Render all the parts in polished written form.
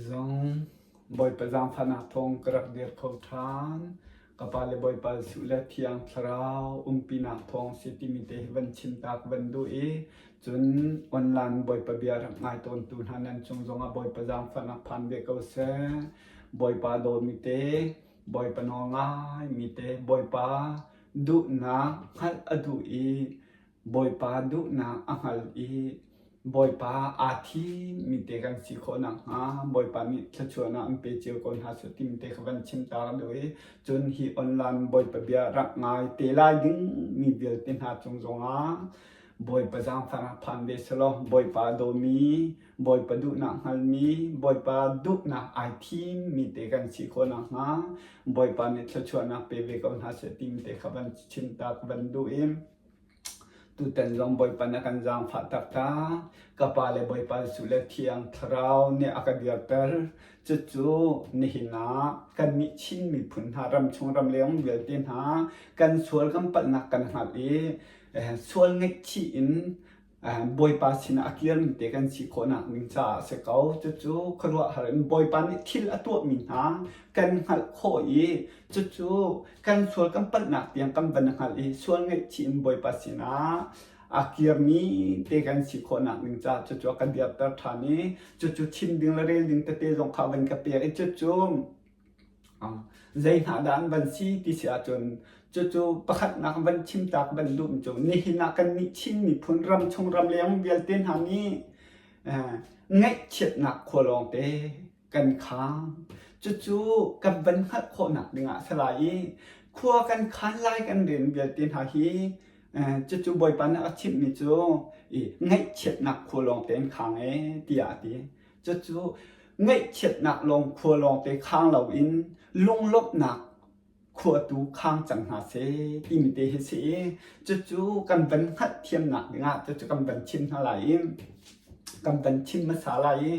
zong Bawipa zaangfahnak thawng ka rak dir kho ṭhan. Ka pa le Bawipa Jesuh le Thiang Thlarau umpinak thawng si timi te hi van chim ta ka van duh i cun online Bawipa bia rak ngai tawntu hna nan cung zongah Bawipa zaangfahnak phan ve ko seh. Bawipa dawmi te, Bawipa nawl ngaimi te, Bawipa duhnak hngalh a duh i Bawipa duhnak a hngal i Bawipa aa thimmi te kan si khawh nakhnga Bawipa nih thluachuahnak an pe cio ko hna seh timi te kha van chim ta ka duh i cun hi online Bawipa bia rak ngai te lai ding mi vialte hna cung zongah Bawipa zaangfahnak phan ve selaw Bawipa dawmi Bawipa duhnak hngalmi Bawipa duhnak ai thimmi te kan si khawh nakhnga Bawipa nih thluachuahnak pe ve ko hna seh timi te kha van chim ta ka van duh i Tutan zong Bawipa na kan zaangfah taktak. Ka Pa le Bawipa Jesuh le Thiang Thlarau nih a ka dirter. Cucu nihin ah kannih Chin miphun hna ramchung ramleng vialte hna kan sual kan palhnak kan hngalh i sual ngaihchih in Bawipa sinah a kirmi te kan si khawhnak ding caah a si ko. Cucu khuaruahhar in Bawipa nih thil a tuahmi hna kan hngalh khawh i cucu kan sual kan palhnak tiang kan van hngalh i sual ngaihchih in Bawipa sinah a kirmi te kan si khawhnak ding caah cucu a kan dirter ṭhan i cucu chim ding le rel ding tete zong kha van ka pek i cucu Zei hna dah an van si ti si ahcun cucu pakhatnak van chim tak van duh cu nihin ah kannih Chin miphun ramchung ramleng vialte hna nih ngaihchiatnak khua lawngte kan khang. Cucu kan van hngalh khawhnak dingah a si lai i khua kan khan lai kan rian vialte hna hi cucu Bawipa nih a chimhmi cu i ngaihchiatnak khua lawngte an khang ee tiah a ti. Cucu ngaihchiatnak lawng khua lawngte khang loin lunglawmhnak khua tu khang cang hna seh timi te hi si i cucu kan van hngalhthiamnak dingah cucu kan van chim hna lai i kan van chim hmasa lai i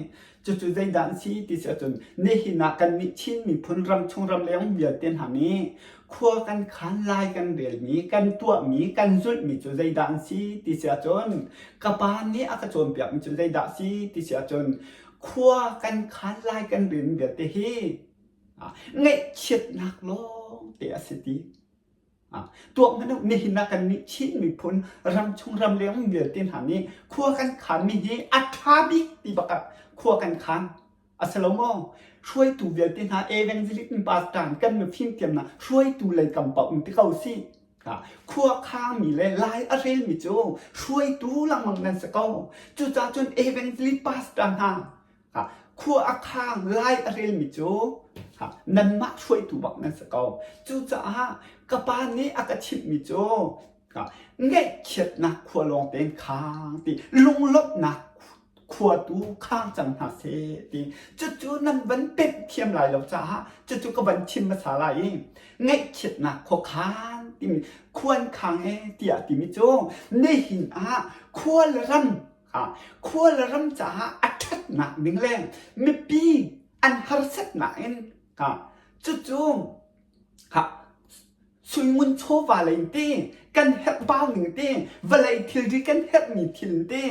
cucu zeidah an si ti si ahcun nihin ah kannih Chin miphun ramchung ramleng vialte hna nih khua kan khan lai kan relmi kan tuahmi kan zulhmi cu zeidah an si ti si ahcun ka pa nih a ka cawnpiakmi cu zeidah a si ti si ahcun khua kan khan lai kan rian vialte hi ngaihchiatnak lawng te a si ti. Tuak hmanh u, nihin ah kannih Chin miphun ramchung ramleng vialte hna nih khua kan khanmi hi a ṭha bik ti bak ah khua kan khan. A si lo maw? Hruaitu vialte hna evangelist pastor kan mifimthiamnak hruaitu lei kam paoh in ti ko sih. Khua khangmi le lai a relmi cu hruaitu lengmang nan si ko. Cucaah cun evangelist pastor hna khua a khang lai a relmi cu nanmah hruaitu bak nan si ko. Cucaah ka pa nih a ka chimhmi cu ngaihchiatnak khua lawng tein khang ti lunglawmhnak khua tu khang cang hna seh ti cucu nan van pemh thiam lai lo caah cucu ka van chim hmasa lai i ngaihchiatnak khuakhan timi khuan khang e tiah timi cu nihin ah khua le ram khua le ram caah a ṭhatnak ding le mipi an harsatnak in cucu Suingun chawva lei te kan herh bau ning te vawlei thilri kan herhmi thil te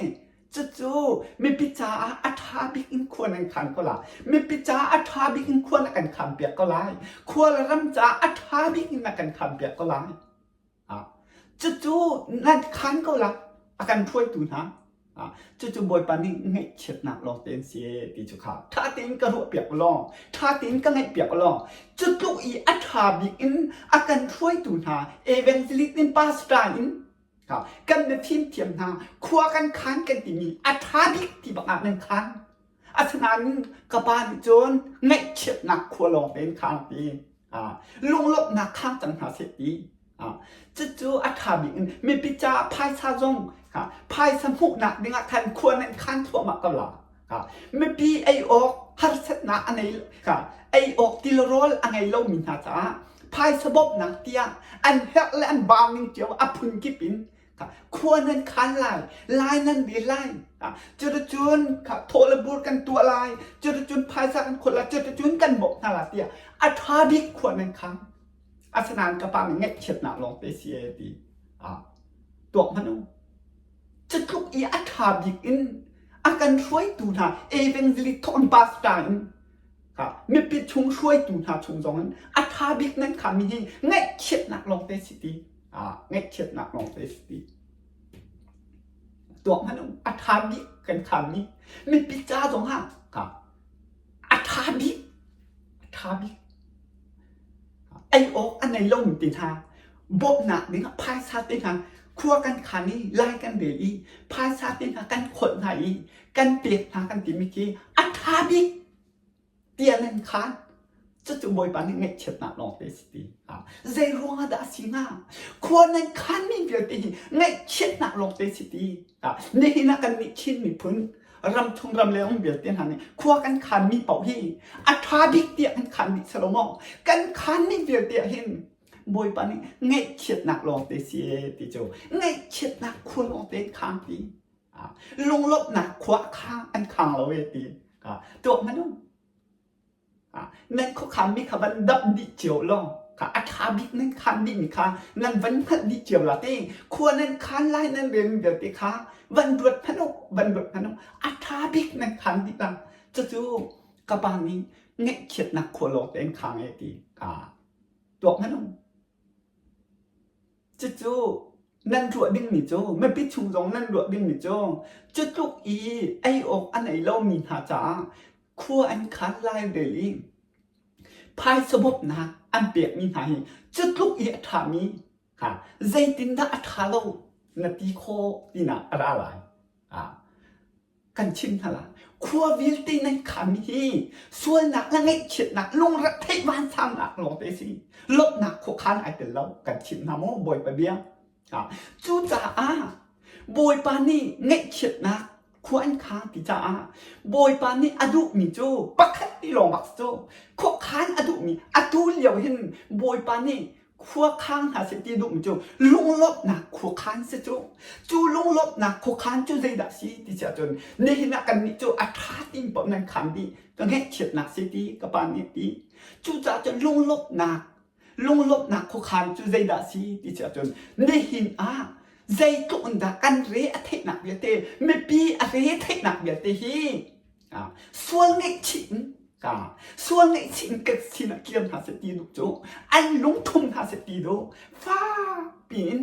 cucu mipi caah a ṭha bik in khua nan khan ko lai mipi caah a ṭha bik in khua na kan khan piak ko lai khua le ram caah a ṭha bik in na kan khan piak ko lai cucu nan khan ko lai a kan hruaitu hna Cucu Bawipa nih ngaihchiatnak lawng te an si ti cu kha ṭha tein ka ruahpiak law, ṭha tein ka ngaihpiak law, cu tluk i a ṭha bik in a kan hruaitu hna evangelist in pastor in kan mifimthiam hna khua kan khan kan timi a ṭha bik ti bak ah nan khan. Asinain ka pa nih cun ngaihchiatnak khua lawng tein khan ti. Lunglawmhnak khang cang hna seh ti. Cucu a ṭha bik in mipi caah phaisa zong phaisa hmuhnak dingah khan khua nan khan thluahmah ko la. Mipi ei awk harsatnak a nei ei awk tilrawl a ngei lomi hna caah phaisa bawmhnak tiah an herh le an bau ning cio a phunkip in khua nan khan lai lai nan rel lai cuticun thaw le bur kan tuah lai cuticun phaisa kan khawlh lai cuticun kan bawmh hna lai tiah a ṭha bik khua nan khang asinain ka pa nih ngaihchiatnak lawng te si ee ti tuak hmanh u cutluk i a ṭha bik in a kan hruaitu hna evangelist thawk in pastor in. Mipi chung hruaitu hna chung zong in a ṭha bik nan khanmi hi ngaihchiatnak lawngte si ti. Ngaihchiatnak lawngte si ti. Tuak hmanh um a ṭha bik kan khanmi mipi ca zong ah a ṭha bik a ṭha bik ei awk a nei lomi te hna bawmhnak ding ah phaisa te hna khua kan khan i lai kan rel i phaisa te hna kan kholh hna i kan pek hna kan timi khi a ṭha bik tiah nan khan. Cucu Bawipa nih ngaihchiatnak lawngte a si ti. Zei ruangah dah a si hnga? Khua nan khanmi vialte hi ngaihchiatnak lawngte a si ti. Nihin ah kannih Chin miphun ramchung ramleng um vialte hna nih khua kan khanmi paoh hi a ṭha bik tiah kan khan dih selo maw? Kan khanmi vialte ah hin Bawipa nih ngaihchiatnak lawngte si ee ti cu ngaihchiatnak khua lawngte in khang ti. Lunglawmhnak khua kha an khang lo ee ti. Tuak hmanh u. Nan khuakhanmi kha van damh dih cio law kha a ṭha bik nan khaan dihmi kha nan van hngalh dih cio la te khua nan khaan lai nan relmi vialte kha van ruat hmanh u van ruat hmanh u a ṭha bik nan khaan dih la cucu ka pa nih ngaihchiatnak khua lawng te in khang e ti ka tuak hmanh u Cucu nan ruah dingmi cu mipi chung zong nan ruah dingmi cu cu tluk i ei awk a nei lomi hna caah khua an khan lai rel i phaisa bawmhnak an pekmi hna hi cu tluk i a ṭhami ha zeitindah a ṭha lo na ti khawh tinak a ra lai. Kan chim hna la. Khua vialte nan khammi hi sualnak le ngaihchiatnak lungretheih vansangnak lawngte a si. Lawmhnak khuakhan ai tel lo. Kan chim hna maw Bawipa bia? Cucaah Bawipa nih ngaihchiatnak khua an khang ti caah Bawipa nih a duhmi cu pakhat ti lawng bak cu khuakhan a duhmi atu lio hin Bawipa nih khuakhang hna seh ti duhmi cu lunglawmhnak khuakhan si cu. Cu lunglawmhnak khuakhan cu zeidah si ti si ahcun nihin ah kannih cu a ṭha tin paoh nan khan dih ka ngaihchiatnak si ti ka pa nih a ti. Cucaah cun lunglawmhnak lunglawmhnak khuakhan cu zeidah si ti si ahcun nihin ah zeitluk in dah kan re a theihnak vialte mipi a re theihnak vialte hi Sual ngaihchih in sual ngaihchih in kan sinah kir hna seh ti duh cu an lungthum hna seh ti duh fakpi in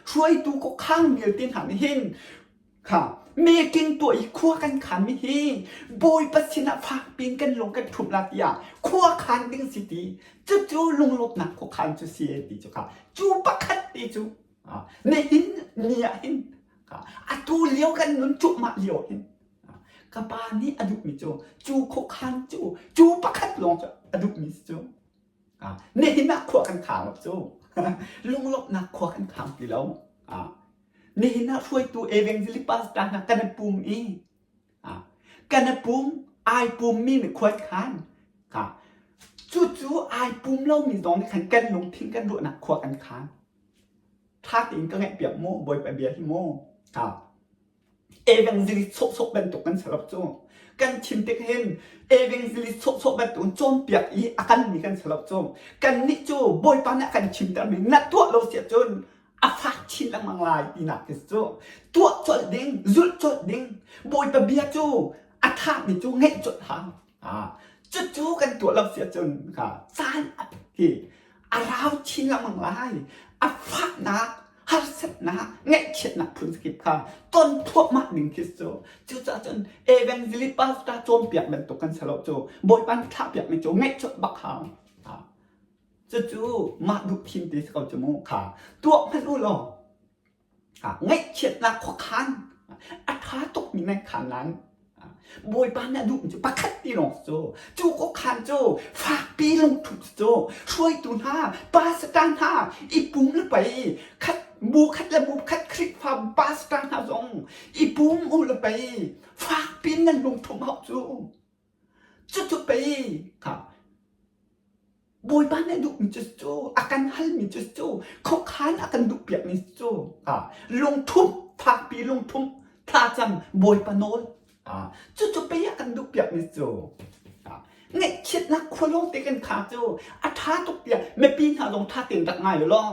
hruaitu khuakhang vialte hna nih hin kha meeting tuah i khua kan khan mi hi Bawipa sinah fakpi in kan lung kan ṭhumh la tiah khua khan ding si ti cucu lunglawmhnak khuakhan cu si ti cu kha cu pakhat te cu nihin ni ah hin atu lio kan nun cuahmah lio hin Ka pa nih a duhmi cu cu khuakhan cu cu pakhat lawng cu a duhmi si cu. Nihin ah khua kan khang lo cu. Lunglawmhnak khua kan khang ti lo. Nihin ah hruaitu evangelist pastor hna kan i pum i kan i pum ai pummi nih khua an khan. Cucu ai pum lomi zong nih khan kan lungthin kan ruahnak khua kan khan. Ṭha tein ka ngaihpiak mu Bawipa bia hi mu. Evangelist sawhsawh bantuk kan si lo cu. Kan chim tik hin evangelist sawhsawh bantuk in cawnpiak i a kalmi kan si lo cu. Kannih cu Bawipa nih a kan chimtermi na tuah lo si ahcun a fak chin lengmang lai tinak khi si cu. Tuah colh ding, zulh colh ding, Bawipa bia cu a ṭhami cu ngeih colh hau. Cucu kan tuah lo si ahcun kha caan hi a rau chin lengmang lai. A fahnak, harsatnak, ngaihchiatnak phun kip kha ton thluahmah ding khi cu. Cucaah cun evangelist pastor cawnpiak bantuk kan si lo cu. Bawipa nih thlahpiakmi cu ngaihchuah bak hau. Cucu mah duh thim te si ko cu mu kha tuah hmanh u law Ngaihchiatnak khuakhan a ṭha tukmi nan khaan nain Bawipa nih a duhmi cu pakhat ti lawng cu cu khuakhan cu fakpi lungthu cu hruaitu hna pastor hna i pum le pei khat bu khat le bu khat Khrihfa pastor hna zong i pum u le pei fakpi nan lungthum hau cu cucu pei kha Bawipa nih a duhmi cu cu a kan halmi cu cu khuakhan a kan duhpiakmi cu lungthumh fakpi lungthumh thlacam Bawipa nawl cucu pei a kan duhpiakmi cu ngaihchiatnak khualawng te kan kha cu a ṭha tuk tiah mipi hna zong ṭha tein rak ngai u law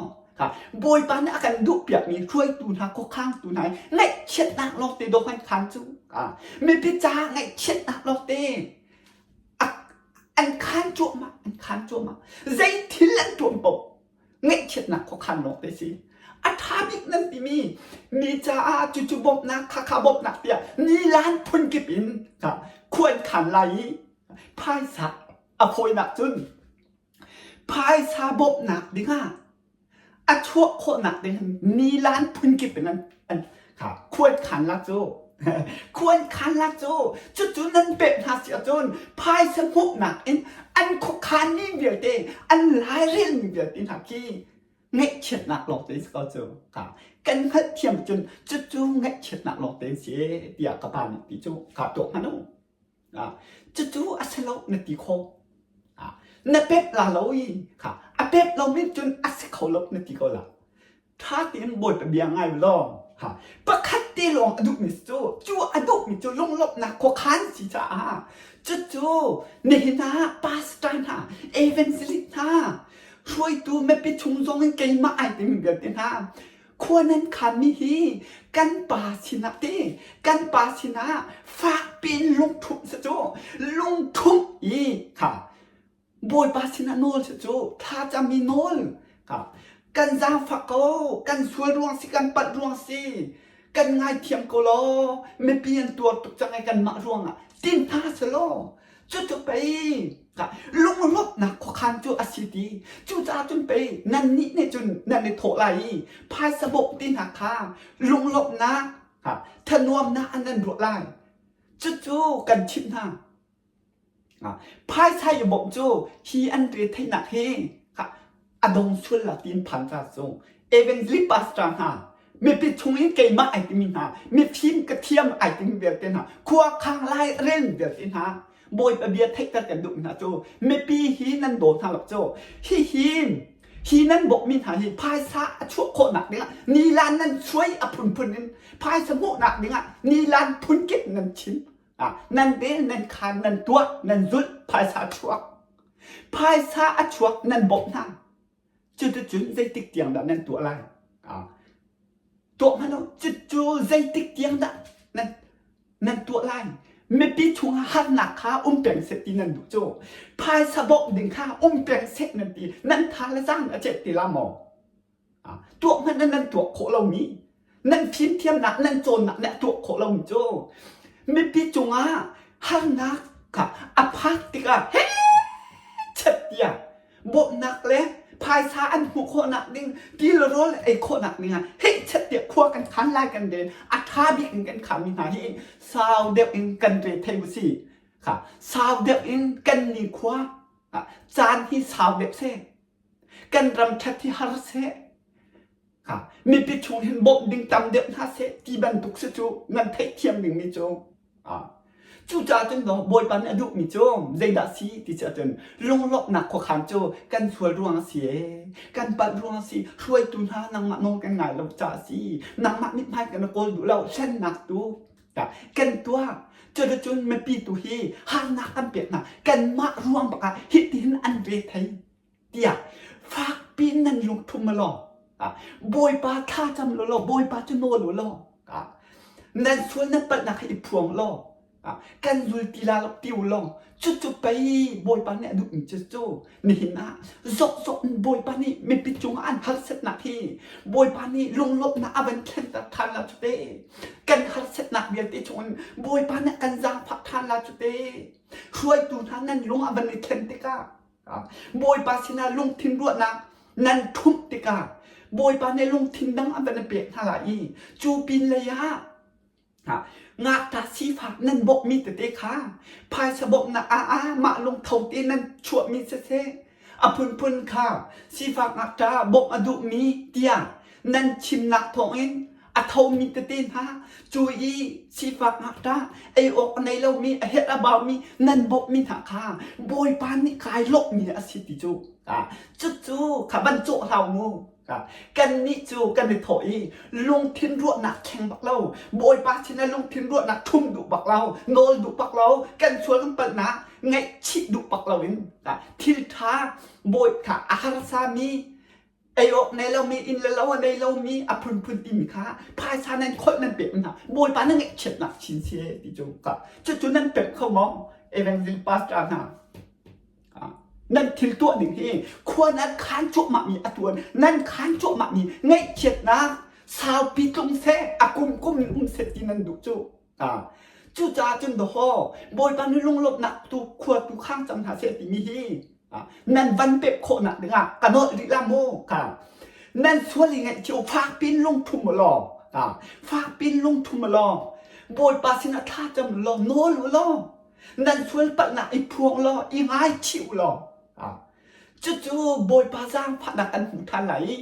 Bawipa nih a kan duhpiakmi hruaitu hna khuakhangtu hna ngaihchiatnak lawng te dawh kan khan cu mipi caah ngaihchiatnak lawng te. An khaan cuahmah, an khaan cuahmah. Zei thil an tuan paoh ngaihchiatnak khuakhan lawng te si. A ṭha bik nan timi mi caah cucu bawmhnak, khakha bawmhnak tiah nilan phunkip in khua an khaan lai i phaisa a fawinak cun phaisa bawmhnak dingah a chuah khawhnak ding nilan phunkip in an kha khuan khan la cu khuan khan la cu cucu nan pek hna si ahcun phaisa hmuhnak in an khuakhan mi vialte an lairel mi vialte hna khi ngaihchiatnak lawng te si ko cu kha kan hngalhthiam cun cucu ngaihchiatnak lawng te si tiah ka pa nih ti cu kha tuak hmanh u. Cucu a si lo na ti khawh. Na pek la lo i kha a pek lomi cun a si kho lo na ti ko la. Ṭha tein Bawipa bia ngai u law ha pakhat te lawng a duhmi cu cu a duhmi cu lunglawmhnak khuakhan si caah cucu nihin ah pastor hna evangelist hna hruaitu mipi chung zong in keimah ai timi vialte hna Khua nan khanmi hi kan pa sinah te kan pa sinah fakpi in lungthumh si cu lungthumh i kha Bawipa sinah nawl si cu thlacam i nawl kha kan zaangfak ko kan sual ruang si kan palh ruang si kan ngaithiam ko law mipi an tuar tuk cang i kanmah ruangah tin hna selaw Cucu pei lunglawmhnak khuakhan cu a si ti. Cucaah cun pei nannih nih cun nan i thawh lai i phaisa bawmh ti hna kha lunglawmhnak thanuamnak ah nan ruah lai. Cucu kan chimh hna. Phaisa i bawmh cu hi an retheihnak hi a dong sual la tiin phan ca cu evangelist pastor hna mipi chung in keimah ai timi hna mifim ka thiam ai timi vialte hna khua khang lai rel vialte hna bawipa bia theihter kan duh hna cu mipi hi nan daw hna lo cu hi hi hi nan bawkmi hna hi phaisa a chuah khawhnak dingah nilan nan suai a phunphun in phaisa hmuhnak dingah nilan phunkip nan chim nan bel nan khan nan tuah nan zulh phaisa chuak Phaisa a chuak nan bawmh hna. Cuticun zeitik tiang dah nan tuah lai? Tuah hmanh u. Cucu zeitik tiang dah nan, nan tuah lai? Mipi chungah harnak kha um peng seh ti nan duh cu. Phaisa bawmh ding kha um peng seh nan ti. Nan tha le zaang a cet ti la maw? Tuah hmanh ah nan tuah khawh lomi, nan fimthiamnak, nan cawnnak nih a tuah khawh lomi cu mipi cungah harnak kha a phak tikah heh chet tiah bawmhnak le phaisa an hmuh khawhnak ding ti le rawl ei khawhnak ding ah heh chet tiah khua kan khan lai kan rel a ṭha bik in kan khammi hna hi sau deuh in kan re thei usih kha sau deuh in kan nikhua caan hi sau deuh seh Kan ram ṭhat hi har seh. Mipi chung hin bawmh ding tam deuh hna seh ti bantuk si cu nan theihthiam dingmi cu. Cucaah cun Bawipa nih a duhmi cu zeidah si ti si ahcun lunglawmhnak khuakhan cu kan sual ruang a si ee, kan palh ruang a si, hruaitu hna nangmah nawl kan ngai lo caah a si, nangmah mithmai kan i kawl duh lo, hlennak tu kan tuah. Cuticun mipi tu hi harnak kan pek hna, kanmah ruang bak ah hitihin an ve thei. Tiah fakpi in nan lungthum law Bawipa thlacam law law Bawipa cu nawl u law nan sual nan palhnak hi i phuang law kan zul ti la lo ti u law cucu pei Bawipa nih a duhmi cu cu nihin ah zokzok in Bawipa nih mipi cungah an harsatnak hi Bawipa nih lunglawmhnak a van thlenter ṭhan la cu te kan harsatnak vialte chungin Bawipa nih kan zaangfah ṭhan la cu te hruaitu hna nan lung a van i thlen tikah Bawipa sinah lungthin ruahnak nan ṭhumh tikah Bawipa nih lungthin dang a van pek hna lai i cu pin lei ah ngakṭah sifak nan bawmhmi tete kha phaisa bawmhnak ah ah mah lungtho te nan chuahmi siseh a phunphun kha sifak ngakṭah bawmh a duhmi tiah nan chimnak thawngin a thomi tete hna cu i sifak ngakṭah ei awk a nei lomi a herh a baumi nan bawmhmi hna kha Bawipa nih kai lawmhmi a si ti cu cucu kha van cawh hlah mu kannih cu kan i thawh i lungthin ruahnak thleng bak lo Bawipa sinah lungthin ruahnak ṭhum duh bak lo nawl duh bak lo kan sual kan palhnak ngaihchih duh bak loin thil ṭha bawi kha a harsami ei awk nei lomi inn le lo a nei lomi a phunphun timi kha phaisa nan kholh nan pek hna bawipa na ngaihchiatnak chin si ti cu ka cucu nan pek kho maw evangelist pastor hna. Nan thil tuah ning hi khua nan khan cuahmah mi a tuan nan khan cuahmah mi ngaihchiatnak saupi tlung seh a kum kum in um seh ti nan duh cu. Cucaah cun dawhaw Bawipa nih lunglawmhnak tu khua tu khang cang hna seh timi hi nan van pek khawhnak dingah ka nawlh rih la mu ka nan sual i ngaihchia fak pin lungthum law fak pin lungthum law Bawipa sinah thla cam law nawl u law nan sual palhnak i phuang law i ngaichih u law cucu Bawipa zaangfahnak an hmu ṭhan lai i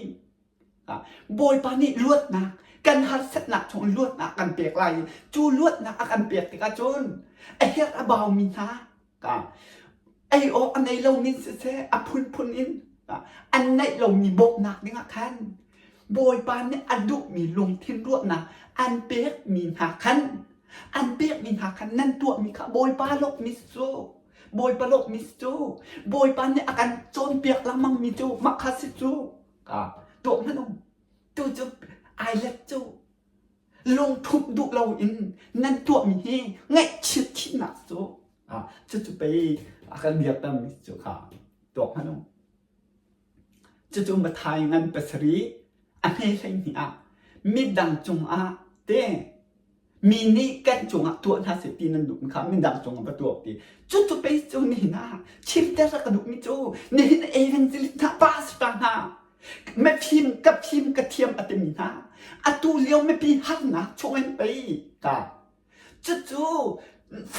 Bawipa nih luatnak kan harsatnak chung luatnak kan pek lai i cu luatnak a kan pek tikah cun a herh a baumi hna ei awk a nei lomi siseh a phunphun in an neih lomi bawmhnak dingah khan Bawipa nih a duhmi lungthin ruahnak an pekmi hna khan an pekmi hna khan nan tuahmi kha Bawipa lawmhmi cu Bawipa lawmhmi cu Bawipa nih a kan cawnpiak lengmangmi cu mah kha si cu tuah hmanh u tu cu ai let cu lungthup duh loin nan tuahmi hi ngaihchiat chinnak cu cucu pei a kan biaktermi cu kha tuak hmanh u. Cucu Mathai ngan pasarih a hme 12 ah midang cungah te mi nih kan cungah tuah hna seh ti nan duh kha midang cungah va tuah ti cucu pei cu nihin ah chimter ka duhmi cu nihin evangelist hna pastor hna mifim ka fim ka thiam a timi hna atu lio mipi harnak chungin pei ka cucu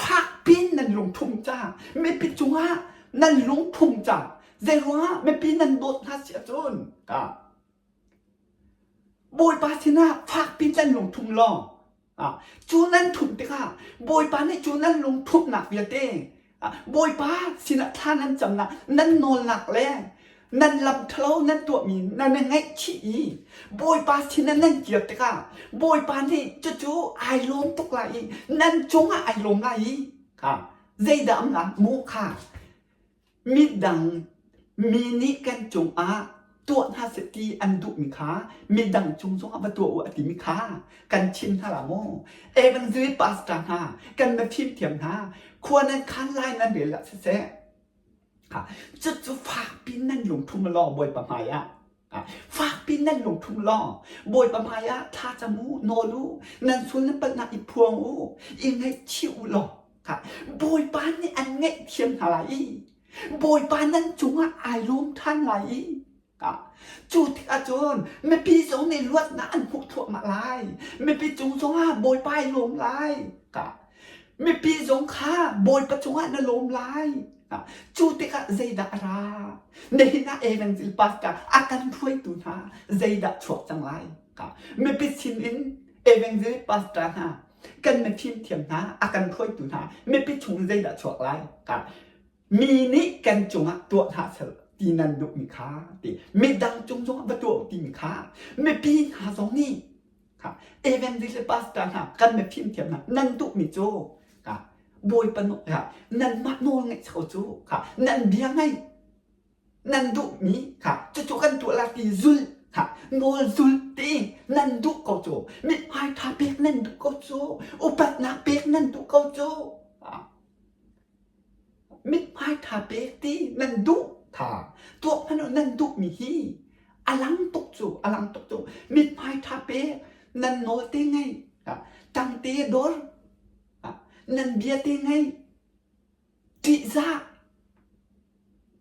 fakpin nan lungthum ca mipi cungah nan lungthum ca zeiruangah mipi nan dawt hna si ahcun ka Bawipa sinah fakpin nan lungthum law cu nan thumh tikah Bawipa nih cu nan lungthumhnak vialte Bawipa sinah thla nan camnak nan nawlnak le nan lam ṭhalo nan tuahmi nan i ngaihchih i Bawipa sinah nan kir tikah Bawipa nih cucu ai lawm tuk lai i nan cungah ai lawm lai i zeidah am lai mu kha Midang mi nih kan cungah tuah hna seh ti an duhmi kha midang cung zongah va tuah u a timi kha kan chim hna la maw? Evangelist pastor hna, kan mifimthiam hna, khua nan khan lai nan rel ah siseh, cucu fakpi nan lungthum law Bawipa hmai ah Fakpi nan lungthum law Bawipa hmaiah thla cam u, nawl u, nan sual nan palhnak i phuang u, i ngaihchih u law Bawipa nih an ngaihthiam hna lai i Bawipa nan cungah ai lawm ṭhan lai i cu tikah cun mipi zong nih luatnak an hmuh thluahmah lai. Mipi cung zongah Bawipa ai lawm lai. Mipi zong kha Bawipa cungah na lawm lai. Cu tikah zeidah a ra? Nihin ah Evangel pastor a kan hruaitu hna zeidah chuak cang lai? Mipi sin in Evangel pastor hna kan mifimthiam hna a kan hruaitu hna mipi chung zeidah chuak lai? Mi nih kan cungah tuah hna sel ti nan duhmi kha ti midang cung zongah va tuah timi kha mipi hna zong nih Evangelist pastor hna kan mifimthiam hna nan duhmi cu Bawipa nanmah nawl ngaih cho cu kha nan bia ngaih nan duhmi kha cucu kan tuah la ti zul kha nawl zul ti nan duh ko cu mithmai ṭha pek nan duh ko cu upatnak pek nan duh ko cu Mithmai ṭha pek ti nan duh kha tuak hmanh u nan duhmi hi a lang tuk cu a lang tuk cu mithmai ṭha pek nan nawl te ngei tang te dor nan bia te ngei ṭihzah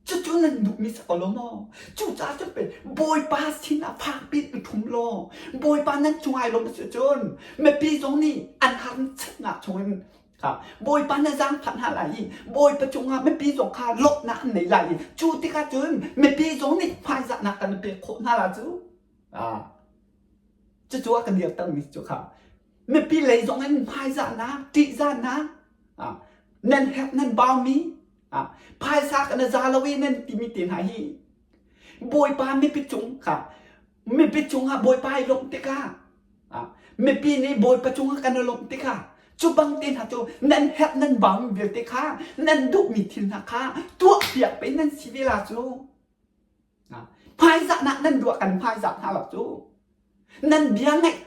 Cucu nan duhmi si ko lo maw? Cucaah cun pei Bawipa sinah fakpi in i ṭhum law Bawipa nan cung ai lawm a si cun mipi zong nih an harchatnak chungin kha Bawipa na zaangfah hna lai i Bawipa cungah mipi zong kha lawmhnak an nei lai i cu tikah cun mipi zong nih hmaizahnak kan pek khawh hna la cu. Ah. Cucu a kan dirtermi cu kha mipi lei zong in hmaizahnak, ṭihzahnak, ah, nan herh nan baumi Phaisa kan za lo i nan timi te hna hi Bawipa mipi cung kha mipi cungah Bawipa i lawmh tikah mipi nih Bawipa cungah kan i lawmh tikah cu bang te hna cu nan herh nan baumi vialte kha nan duhmi thil hna kha tuahpiak pe nan si ve la cu hmaizahnak nan duah kan hmaizah hna lo cu nan bia ngaih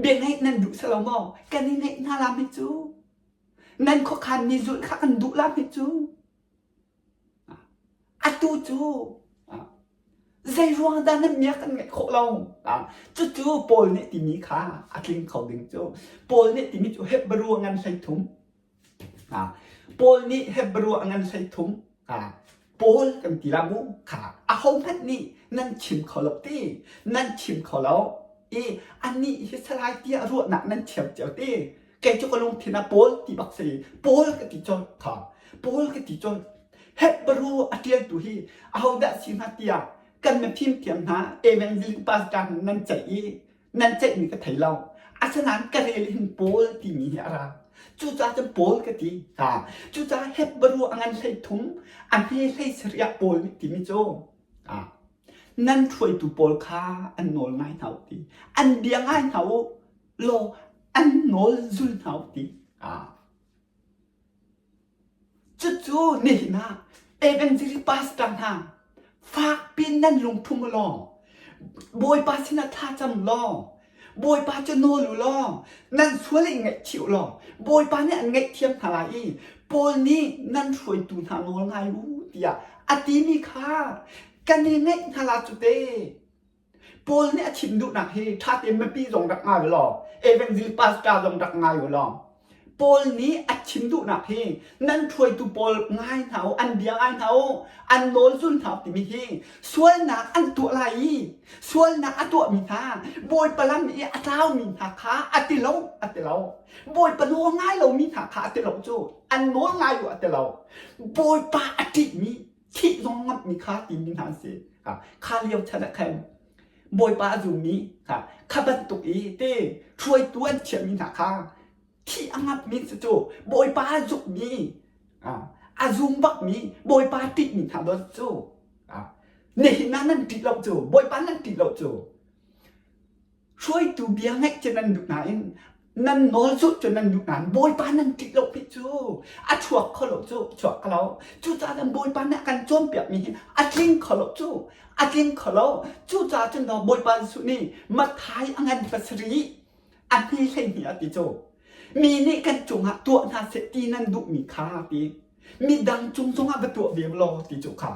bia ngaih nan duh selo maw kan i ngaih hna la mi cu Nan khuakhan mi zulh kha kan duh la hme cu. Atu cu zei ruang dah nan miak kan ngeih khawh lo? Cucu Paul nih timi kha a tling kho ding cu. Paul nih timi cu Hebrew a ngan 13. Paul nih Hebrew a ngan 13. Paul kan ti la mu kha ahohmanh nih nan chim kho lo ti nan chim kho lo i anih hi salai tiah ruahnak nan thiam cio ti kei cu ka lungthin ah Paul ti bak si Paul ka ti colh kha Paul ka ti colh Hebrew a ṭialtu hi ahodah si hnga tiah kan mifim thiam hna evangelist pastor nan ceih i nan ceihmi ka thei lo asinain ka rel hin Paul timi hi a ra cucaah cun Paul ka ti ha cucaah Hebrew a ngan 13 a hme 17 ah Paul nih timi cu nan hruaitu pawl kha an nawl ngai hna u ti an bia ngai hna u law an nawl zul hna u ti Cucu nihin ah evangelist pastor hna fakpi in nan lungthum u law Bawipa sinah thlacam law Bawipa cu nawl u law nan sual i ngaihchih u law Bawipa nih an ngaihthiam hna lai i Paul nih nan hruaitu hna nawl ngai u tiah a timi kha kan i ngaih hna la cu te. Paul nih a chim duhnak hi ṭha tein mipi zong rak ngai u law evangel pastor zong rak ngai u law Paul nih a chim duhnak hi nan hruaitu pawl ngai hna u, an bia ngai hna u, an nawl zul hna u timi hi sualnak an tuah lai i sualnak a tuahmi hna Bawipa lam i a tlaumi hna kha a ti lo a ti lo. Bawipa nawl ngai lomi hna kha a ti lo cu an nawl ngai u a ti lo. Bawipa a ṭihmi thih zong ngamhmi kha timi hna an si. Kha lio chan ah khan Bawipa a zummi kha kha bantuk i te hruaitu an thiammi hna kha thih a ngamhmi cu cu Bawipa a zummi a zum bakmi Bawipa ṭihmi hna dawt cu nihin ah nan ṭih lo cu Bawipa nan ṭih lo cu Hruaitu bia ngaih cu nan duh nain nan nawl zulh cu nan duh nain Bawipa nan ṭih lo pi cu a chuak kho lo cu chuak kho lo. Cucaah cun Bawipa nih a kan cawnpiakmi hi a tling kho lo cu a tling kho lo. Cucaah cun Bawipa Jesuh nih Matthai a ngan pasarih a hni 12 a ti cu mi nih kan cungah tuah hna seh ti nan duhmi kha ti midang cung zongah va tuah ve law ti cu kha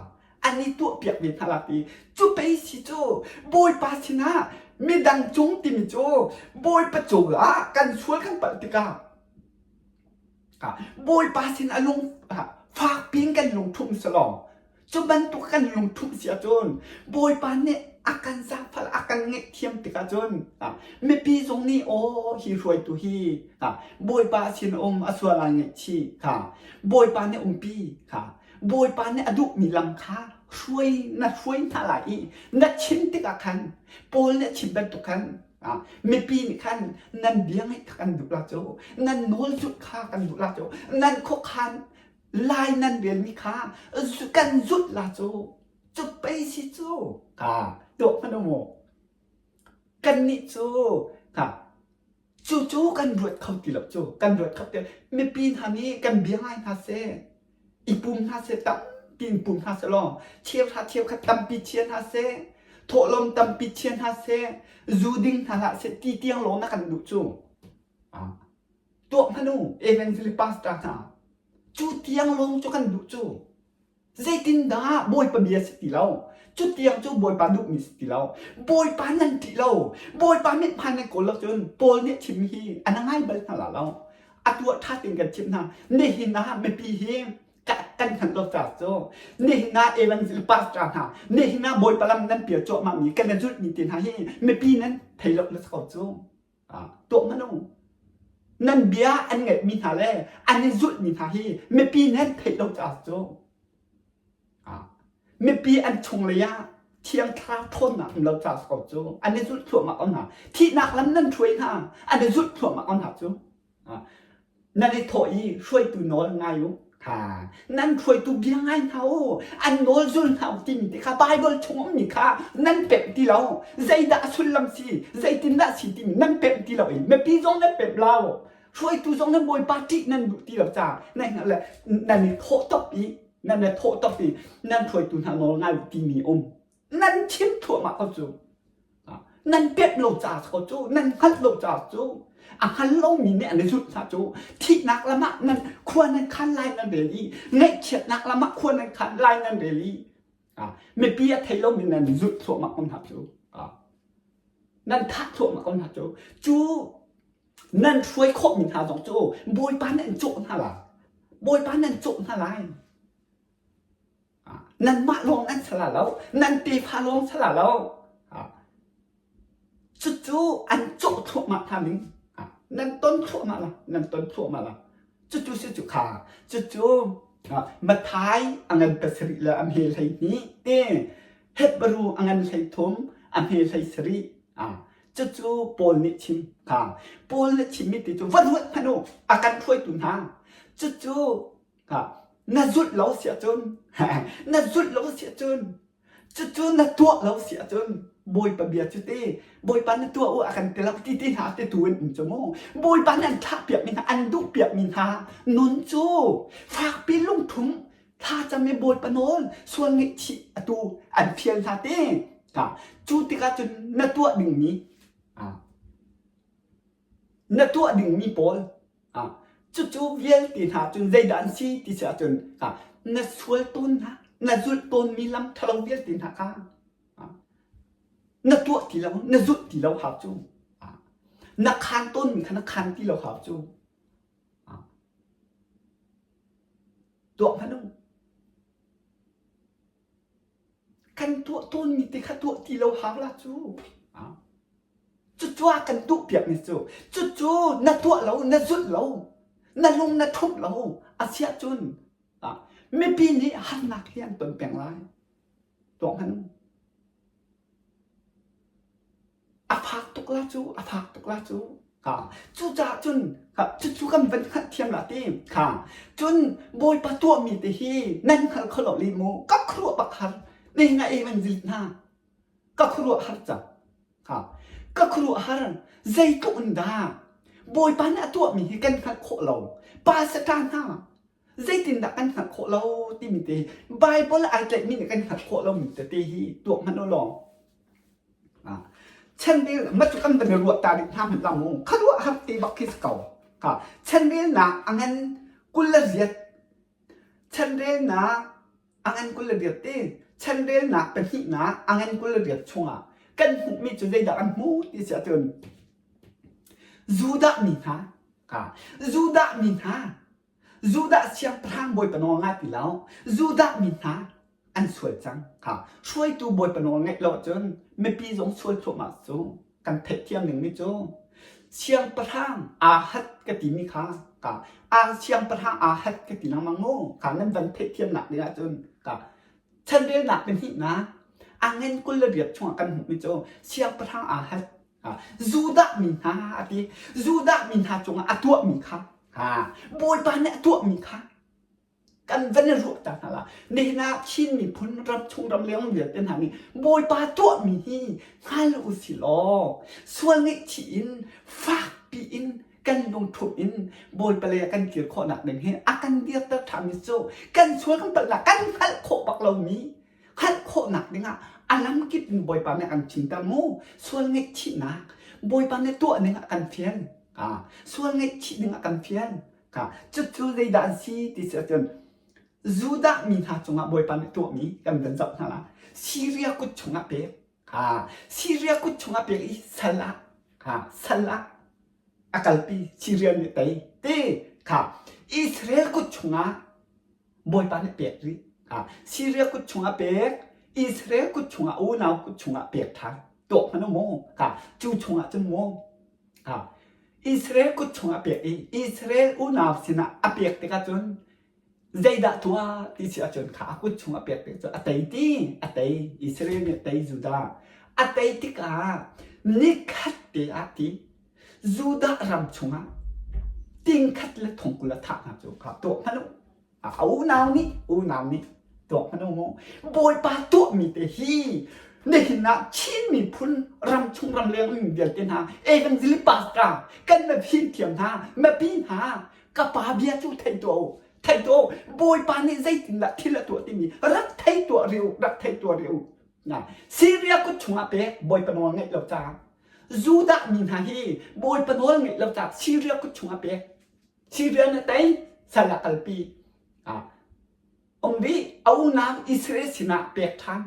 an i tuahpiak ve hna la ti cu pei si cu Bawipa sinah midang cung timi cu Bawipa cungah kan sual kan palh tikah Bawipa sin a lung fak piin kan lungthum selaw cu bantuk kan lungthum si ahcun Bawipa nih a kan zaangfal a kan ngaihthiam tikah cun mipi zong nih aw hi hruaitu hi Bawipa sin um a sual ai ngaihchih kha Bawipa nih umpi kha Bawipa nih a duhmi lam kha hruai na hruai hna lai i na chim tikah khan Paul nih a chim bantuk khan mipi nih khan nan bia ngaih kha kan duh la cu nan nawl zulh kha kan duh la cu nan khuakhan lai nan relmi kha kan zulh la cu cu pei si cu ka tuah hmanh u mu kannih cu ka Cucu kan ruat kho ti lo cu kan ruat kho ti mipi hna nih kan bia ngai hna seh i pum hna seh tampi in pum hna seh law cheuhra cheukhat tampi chia hna seh thawhlawm tampi chia hna seh zu ding hna hlah seh ti tiang lawng na kan duh cu tuah hmanh u evangelist pastor hna cu tiang lawng cu kan duh cu Zeitindah Bawipa bia si ti lo? Cutiang cu Bawipa duhmi si ti lo. Bawipa nan ṭih lo. Bawipa mithmai nan kawl lo cun Paul nih a chimmi hi a na ngai bal hna la lo. A tuah ṭha tein kan chimh hna. Nihin ah mipi hi kan hngalh lo caah cu nihin ah evangelist pastor hna nihin ah Bawipa lam nan pial cuahmahmi kan i zulhmi te hna hi mipi nan thei lo na si ko cu. Tuah hmanh u. Nan bia an ngaihmi hna le an i zulhmi hna hi mipi nan theih lo caah cu mipi an chunglei ah Thiang Thlarau ṭhawnnak um lo caah ko cu an i zulh thluahmah ko hna. Thihnak lam nan hruai hna, an i zulh thluahmah ko hna cu. Nan i thawh i hruaitu nawl ngai u. Ha, nan hruaitu bia ngai hna u, an nawl zul hna u timi te kha Baibal chung ummi kha nan pemh ti lo. Zeidah a sullam si, zeitindah si timi nan pemh ti lo i mipi zong nan pemh lo. Hruaitu zong nan Bawipa ṭih nan duh ti lo caah nan le nan i thawh top i nan i thawh top i nan hruaitu hna nawl ngai u timi um. Nan chim thluahmah ko cu. Nan pemh lo caah ko cu, nan hngalh lo caah cu, a hngal lomi nih an i zulh hna cu, thihnak lam ah nan khua nan khan lai nan rel i, ngaihchiatnak lam ah khua nan khan lai nan rel i. Mipi a thei lomi nan zulh thluahmah ko hna cu. Nan thah thluahmah ko hna cu. Cu nan hruai khawhmi hna zong cu Bawipa nan cawh hna lai. Bawipa nan cawh hna lai. Nanmah lawng nan sala lo. Nan tefa lawng sala lo. Cucu an cawh thluahmah hna ning. Nan ton thluahmah la. Nan ton thluahmah la. Cucu si cu kha. Cucu Mathai a ngan pasarih le a hme 12 te Hebru a ngan 13 a hme 17. Cucu Paul nih chim kha. Paul nih chimmi ti cu va ruat hmanh u a kan hruaitu hna. Cucu na zulh lo si ahcun na zulh lo si ahcun cucu na tuah lo si ahcun Bawipa bia cu te Bawipa na tuah u a kan ti lo ti ti hna te tu in um cu mu Bawipa nan thlah piakmi hna an duh piakmi hna nun cu fakpi lungthum thlacam i Bawipa nawl sual ngaihchih atu an fial hna te cu tikah cun na tuah dingmi Na tuah dingmi pawl cucu vialte hna cun zeidah an si ti si ahcun na sual tawnnak, na zulh tawnmi lam ṭhalo vialte hna kha na tuah ti lo, na zulh ti lo hau cu. Na khaan tawnmi kha na khaan ti lo hau cu. Tuah hmanh u. Kan tuah tawnmi te kha tuah ti lo hau la cu. Cucu a kan duh piakmi cu cucu na tuah lo, na zulh lo, na lung na ṭhumh lo a si ahcun mipi nih harnak hi an ton peng lai. Tuah hmanh u. A fak tuk la cu, a fak tuk la cu. Ha, cucaah cun cucu kan van hngalhthiam la ti. Ha, cun Bawipa tuahmi te hi nan hngal kho lo li mu. Ka khuaruah bak har. Nihin ah ei van zit hna. Ka khuaruah har cang. Ha, ka khuaruah har. Zeitluk in dah Bawipa nih a tuahmi hi kan hngalh khawh lo. Pa sata hna, zeitindah kan hngalh khawh lo timi te hi Bible ai tlaihmi nih kan hngalh khawh lomi tete hi tuak hmanh u law. Chanrel ma cu kan van i ruah ta rih hna hmanh la mu kha ruah har te bak khi si ko. Kha chanrelnak a ngan 28 chanrelnak a ngan 28 te chanrelnak pahnihnak a ngan 28 chungah kan hmuhmi cu zeidah kan hmu ti si ahcun Judah mi hna kha Judah mi hna Judah siangpahrang bawipa nawl ngai ti lo Judah mi hna an sual cang kha hruaitu bawipa nawl ngeih lo ahcun mipi zong sual thluahmah cu kan theihthiam ning mi cu siangpahrang aa hat ka timi kha ka aa siangpahrang aa hat ka ti lengmang mu kha nan van theihthiam nak ding ahcun ka chanrelnak pahnihnak a ngen 28 chungah kan hmuhmi cu siangpahrang aa hat Judah mi hna a ti Judah mi hna cungah a tuahmi kha Bawipa nih a tuahmi kha kan van i ruah ta hna la nihin ah Chin miphun ram chung ram leng vialte hna nih Bawipa tuahmi hi hngal u si law sual ngaihchih in fakpi in kan lungthup in Bawipa lei ah kan kir khawhnak ding hi a kan dirter ṭhami cu kan sual kan palhnak kan hngalh khawh bak lomi hngalh khawhnak dingah a lamkip in Bawipa nih a kan chimter mu sual ngaihchihnak Bawipa nih tuah ning a kan fial sual ngaihchih ding a kan fial cucu zeidah an si ti si ahcun Judah mi hna cungah Bawipa nih tuahmi kan van zoh hna la Syria kut chungah pek Syria kut chungah pek i sal ah sal ah a kalpi Syria nih tei ti kha Israel kut chungah Bawipa nih pek rih. Syria kut chungah pek, Israel kut chungah unau kut chungah pek ṭhan. Tuak hmanh u mu. Cu chungah cun mu. Israel kut chungah pek i Israel unau sinah a pek tikah cun zeidah tuah ti si ahcun kha a kut chungah pek tik cun a tei ti a tei Israel nih a tei Judah a tei tikah nikhat te ah ti Judah ram chungah tingkhat le thongkul a thah hna cu kha tuah hmanh u. A unau nih unau nih tuah hmanh u mu. Bawipa tuahmi te hi nihin ah Chin miphun ram chung ram leng um vialte hna evangelist pastor kan na fimthiam hna mipi hna ka pa bia cu thei tuah u thei tuah u Bawipa nih zeitindah thil a tuah timi rak thei tuah rih u rak thei tuah rih u na Syria kut chungah pek Bawipa nawl ngeih lo caah Judah mi hna hi Bawipa nawl ngeih lo caah Syria kut chungah pek. Syria na tei, sal ah kalpi. Um rih a unau Israel sinah pek ṭhan.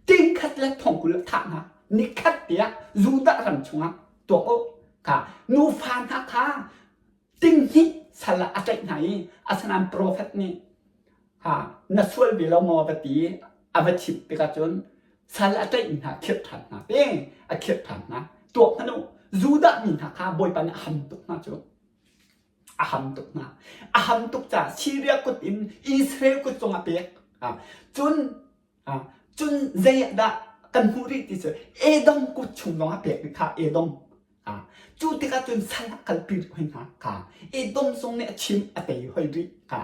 Tingkhat le thongkul a thah hna. Nikhat tiah Judah ram chungah tuak u. Kha nufa hna kha tinghnih sal ah a tlaih hna i asinain profet nih ha na sual ve lo maw va ti i a va chimh tikah cun sal a tlaihmi hna khirh ṭhan hna te a khirh ṭhan hna. Tuak hmanh u Judah mi hna kha Bawipa nih a ham tuk hna cu. A ham tuk hna. A ham tuk caah Syria kut in Israel kut zong a pek. Cun cun zei ah dah kan hmuh rih ti cu Edom kut chung zong a pek rih kha Edom. Cu tikah cun sal ah kalpi rih hoi hna kha. Edom zong nih a chim a tei hoi rih kha.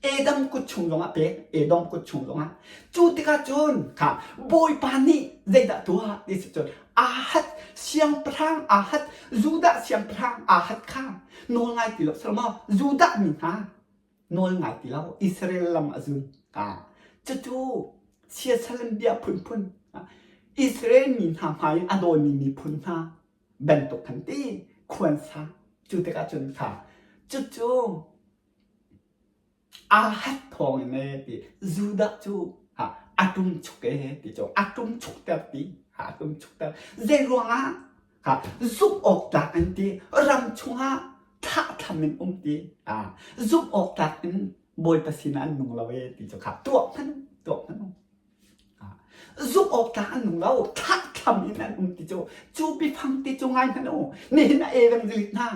Edom kut chung zong ah pek, Edom kut chung zong ah. Cu tikah cun kha Bawipa nih zeidah tuah ti si cun Ahad siangpahrang Ahad Judah siangpahrang Ahad kha nawl ngai ti lo silo Judah mi hna nawl ngai ti lo Israel lam a zul. Cucu siasal bia phunphun Israel mi hna hmai a dawimi miphun hna bantuk khan ti khuansa cu tikah cun kha cucu Aa hat thawng in ee ti Judah cu ha a ṭumchuk ee ti cu a ṭumchukter ti ha a ṭumchukter. Zei ruangah ha zumh awk tlak in ti ram chungah thlahthlam in um ti ha zumh awk tlak in Bawipa sinah an nung lo ee ti cu kha tuah hmanh tuah hmanh u. Zumh awk tlak an nung lo, thlahthlam in an um ti cu cu biafang ti cu ngai hmanh u. Nihin ah evangelist hna,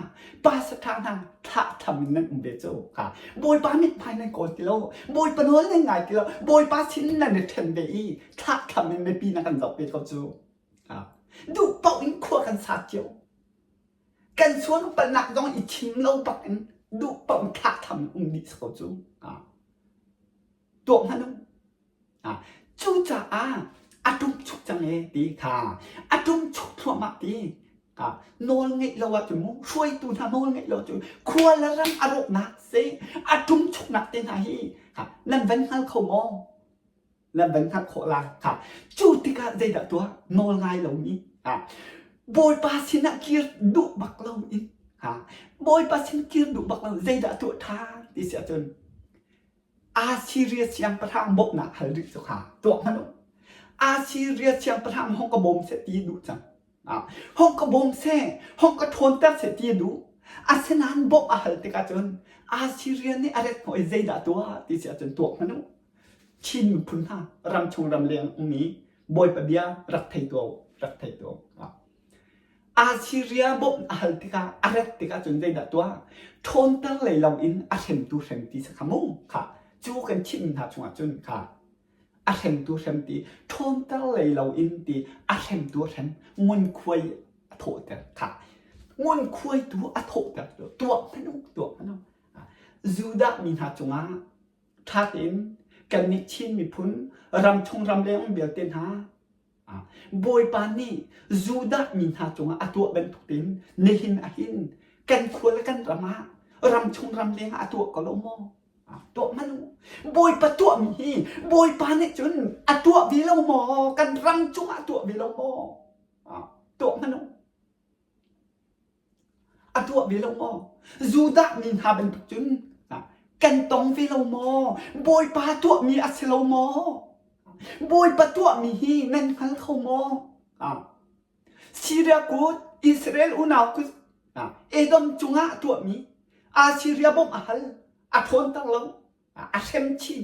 pastor hna thlahthlam in nan um ve cu. Kha Bawipa mithmai nan kawl ti lo, Bawipa nawl nan ngai ti lo, Bawipa sin nan i ṭhen ve i thlahthlam in mipi na kan zoh ve ko cu. Duh paoh in khua kan sa cio. Kan sual palhnak zong i chim lo bak in duh paoh in thlahthlam in um dih si ko cu. Tuah hmanh u. Cucaah a ṭumchuk cang ee ti kha a ṭumchuk thluahmah ti kha nawl ngeih lo ahcun mu hruaitu hna nawl ngeih lo ahcun khua le ram a rawknak si a ṭumchuknak te hna hi kha nan van hngal kho maw? Nan van hngalh khawh lai kha cu tikah zeidah tuah nawl ngai lomi Bawipa sinah kir duh bak loin Bawipa sin kir duh bak lo zeidah tuah ṭhan ti si ahcun Assiria siangpahrang bawmhnak hal rih cu kha tuah hmanh u. Assiria siangpahrang hong ka bawm seh ti a duh cang. Hong ka bawm seh, hong ka ṭhawnter seh ti a duh. Asinain bawmh a hal tikah cun Assiria nih a ret hnawh i zeidah tuah ti si ahcun tuak hmanh u. Chin miphun hna ramchung ramleng um i Bawipa bia rak thei tuah u, rak thei tuah u. Assiria bawmh a hal tikah a rat tikah cun zeidah tuah? Ṭhawnter lei loin a hremtu hrem ti si kha mu kha cu kan chimmi hna chungah cun kha a hremtu hrem ti ṭhawnter lei loin ti a hremtu hrem ngunkhuai a thawhter kha ngunkhuai tu a thawhter tuah hmanh u tuah hmanh u Judah mi hna cungah ṭha tein kannih Chin miphun ramchung ramleng um vialte hna Bawipa nih Judah mi hna cungah a tuah bantuk tein nihin ahhin kan khua le kan ram ah ramchung ramleng ah a tuah ko lo maw? Tuah hmanh u. Bawipa tuahmi hi Bawipa nih cun a tuah ve lo maw? Kan ram cungah a tuah ve lo maw? Tuah hmanh u. A tuah ve lo maw? Judah mi hna bantuk cun kan tong ve lo maw? Bawipa tuahmi a si lo maw? Bawipa tuahmi hi nan hngal kho maw? Syria kut, Israel unau kut, Edom cungah a tuahmi Assyria bawmh a hal, a ṭhawnter lo, a hrem chin.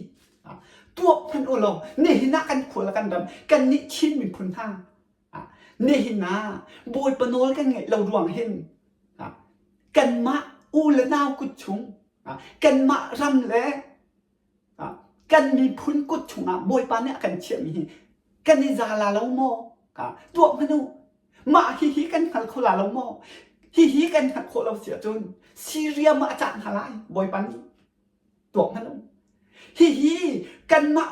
Tuak hmanh u law nihin ah kan khua le kan ram kannih Chin miphun hna Nihin ah Bawipa nawl kan ngeih lo ruang hin kanmah u le nau kut chung kanmah ram le kan miphun kut chungah Bawipa nih a kan chiahmi hi kan i za la lo maw? Tuah hmanh u. Mah hihi kan hngal kho la lo maw? Hihi kan hngalh khawh lo si ahcun Syria mah a cah hna lai Bawipa nih. Tuak hmanh u. Hihi kanmah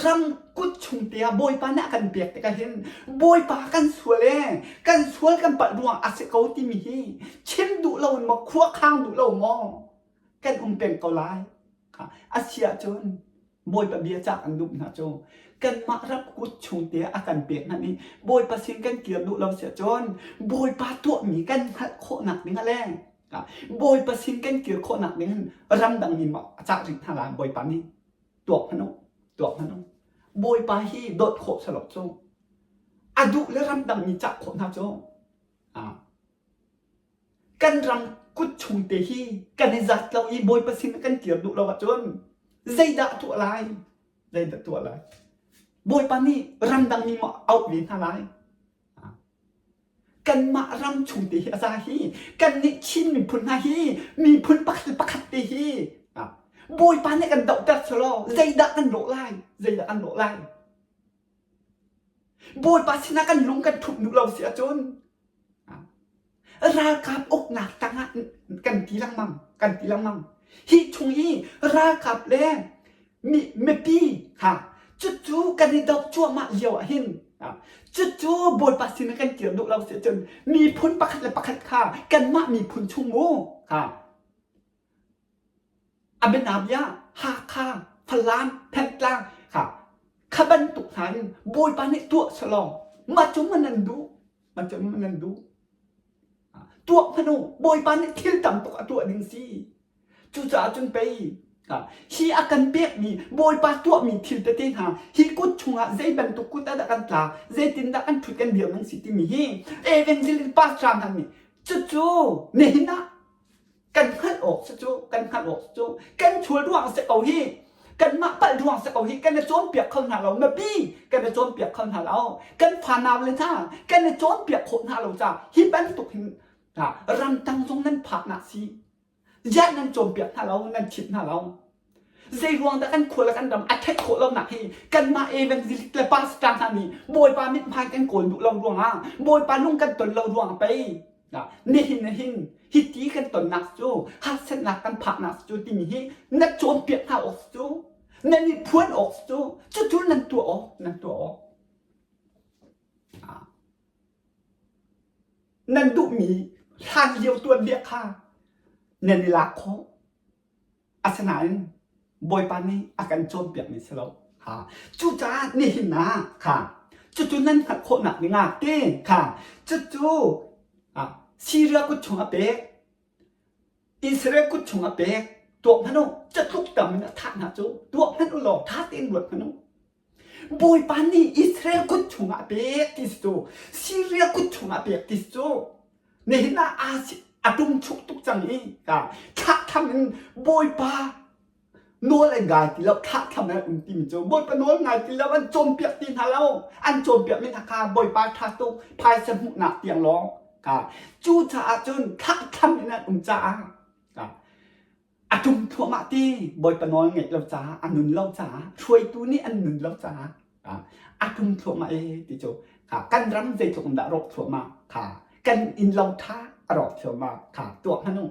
ram kut chung te ah Bawipa nih a kan pek tikah hin Bawipa kan sual ee, kan sual kan palh ruang a si ko timi hi chim duh lo in maw khua khang duh lo maw kan um peng ko lai. A si ahcun Bawipa bia cah kan duh hna cu kanmah ram kut chung te ah a kan pek hna i Bawipa sin kan kir duh lo si ahcun Bawipa tuahmi kan hngalh khawhnak ding ah le Bawipa sin kan kir khawhnak ding in ramdang mi a cah rih hna lai Bawipa nih. Tuak hmanh u, tuak hmanh u. Bawipa hi dawt khawh salok cu. A duh le ramdang mi cah khawh hna cu. Ah. Kan ram kut chung te hi kan i zat lo i Bawipa sin kan kir duh lo ahcun zeidah tuah lai? Zeidah tuah lai? Bawipa nih ramdang mi maw auh ve hna lai? Kanmah ram chung te hi a za hi kannih Chin miphun hna hi miphun pakhat le pakhat te hi Bawipa nih kan dohter selaw zeidah kan lawh lai? Zeidah kan lawh lai? Bawipa sinah kan lung kan ṭhumh duh lo si ahcun ralkap uknak tangah kan ti lengmang kan ti lengmang. Hi chung i ralkap le mipi ha cucu kan i doh cuahmah lio ah hin cucu Bawipa sinah kan kir duh lo si ahcun miphun pakhat le pakhat kha kanmah miphun chung mu ha A bianabia Hakha, Falam, Thantlang kha kha bantuk hna in Bawipa nih tuah selaw mah cu man nan duh mah cu man nan duh tuah hmanh u Bawipa nih thil tam tuk a tuah ding si cucaah cun pei hi a kan pekmi Bawipa tuahmi thil tete hna hi kut chungah zei bantuk kut ah dah kan tla zeitindah kan ṭhut kan dir nan si timi hi evangelist pastor hna nih cucu nihin ah kan hngalh awk si cu kan hngalh awk si cu kan chual ruang si ko hi kanmah palh ruang si ko hi kan i cawnpiak kho hna lo mipi kan i cawnpiak kho hna lo kan fanau le hna kan i cawnpiak khawh hna lo ca hi bantuk hin ramtang zong nan phak nak si ziah nan cawnpiak hna lo nan chimh hna lo zei ruang dah kan khua le kan ram a ṭhat khawh lonak hi kanmah evangelic le pastor hna nih Bawipa mithmai kan kawl duh lo ruangah Bawipa lung kan ton lo ruangah pei nihin hin hiti kan tonnak cu harsatnak kan phaknak cu timi hi na cawnpiak hna awk cu nan i phuan awk cu cucu nan tuah awk nan tuah awk nan duhmi hlan lio tuanbia kha nan i lak khawh Asinain Bawipa nih a kan cawnpiakmi si lo. Ha. Cucaah nihin ah kha cucu nan hngalh khawhnak dingah ti kha cucu Syria kut chung a pek Israel kut chung a pek tuah hmanh u catluk tam in a thah hna cu tuah hmanh u law tha tein ruat hmanh u Bawipa nih Israel kut chungah a pek ti si cu Syria kut chungah a pek ti si cu nihin ah a ṭumchuk tuk cang i thlahthlam in Bawipa nawl an ngai ti lo thlahthlam an um timi cu Bawipa nawl ngai ti lo an cawnpiak ti hna lo an cawnpiak mi hna kha Bawipa ṭha tuk phaisa hmuhnak tiang lawng ka cucaah cun thlahthlam in an um caah a ṭum thluahmah ti Bawipa nawl ngeih lo caah a nun lo caah hruaitu nih an nun lo caah a ṭum thluahmah e ti cu kan ram zeitluk in dah rawk thluahmah kha kan inn lo ṭha a rawk thluahmah kha tuah hmanh u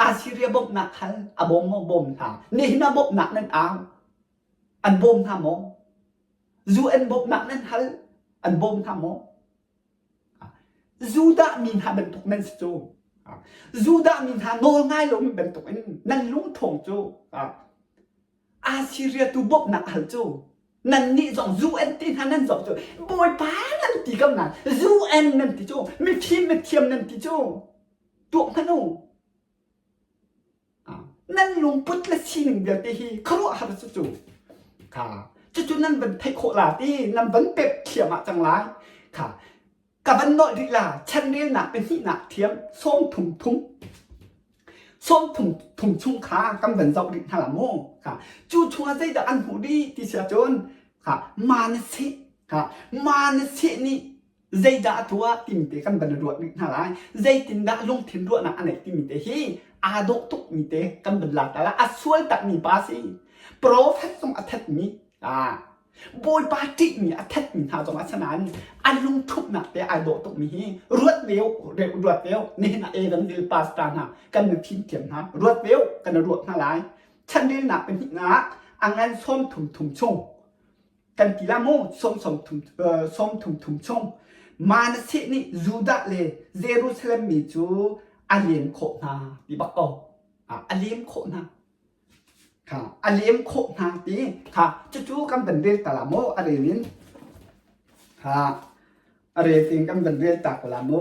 Assyria bawmhnak hal a bawm maw bawm hna nihin ah bawmhnak nan au an bawm hna maw UN bawmhnak nan hal an bawm hna maw Judah mi hna bantuk nan si cu. Judah mi hna nawl ngai lomi bantuk in nan lungṭhawng cu Assyria tu bawmhnak hal cu nannih zong UN ti hna nan zoh cu Bawipa nan ti ko nain UN nan ti cu mifim mithiam nan ti cu tuah hmanh u. Nan lungput le sining vialte hi khuaruahhar cu cu kha cucu nan van theih khawh la ti nan van pep thiam ah cang lai kha ka van nolh rih la chanrelnak pahnihnak thiam 33 thum 33 thum chung kha kan van zoh rih hna la mu kha cu chungah zeidah an hmuh rih ti si ahcun kha Manasseh kha Manasseh nih zeidah a tuah timi te kan van ruat rih hna lai. Zeitindah lungthin ruahnak a neih timi te hi aa dawh tukmi te kan van lak ta lai. A sual takmi pa si. Prophet zong a thatmi Bawipa ṭihmi a thatmi hna zong a si nain a lungthupnak te ai dawh tukmi hi ruat ve u, ruat ve u. Nihin ah Evangelist pastor hna kan mifim thiam hna ruat ve u, kan ruat hna lai. Chanrelnak pahnihnak a ngan 33 thum chung kan ti la mu 33 thum chung Manasseh nih Judah le Jerusalem mi cu a lem khawh hna ti bak ko a lem khawh hna kha a lem khawh hna ti kha cucu kan van rel ta la mu a rel in kha a rel in kan van rel ta ko la mu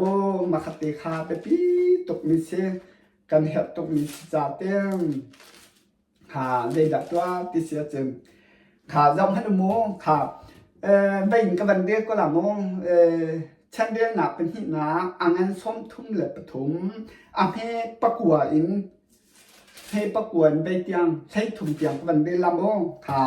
makhat te kha biapi tuk mi si kan herh tuk mi si ca te kha zeidah tuah ti si ahcun. Kha zoh hmanh u mu. Kha vein ka van rel ko la mu. Chanrelnak pahnihnak a ngan 33 a hme pakua in hme pakua in vei tiang 13 tiang ka van rel la mu. Kha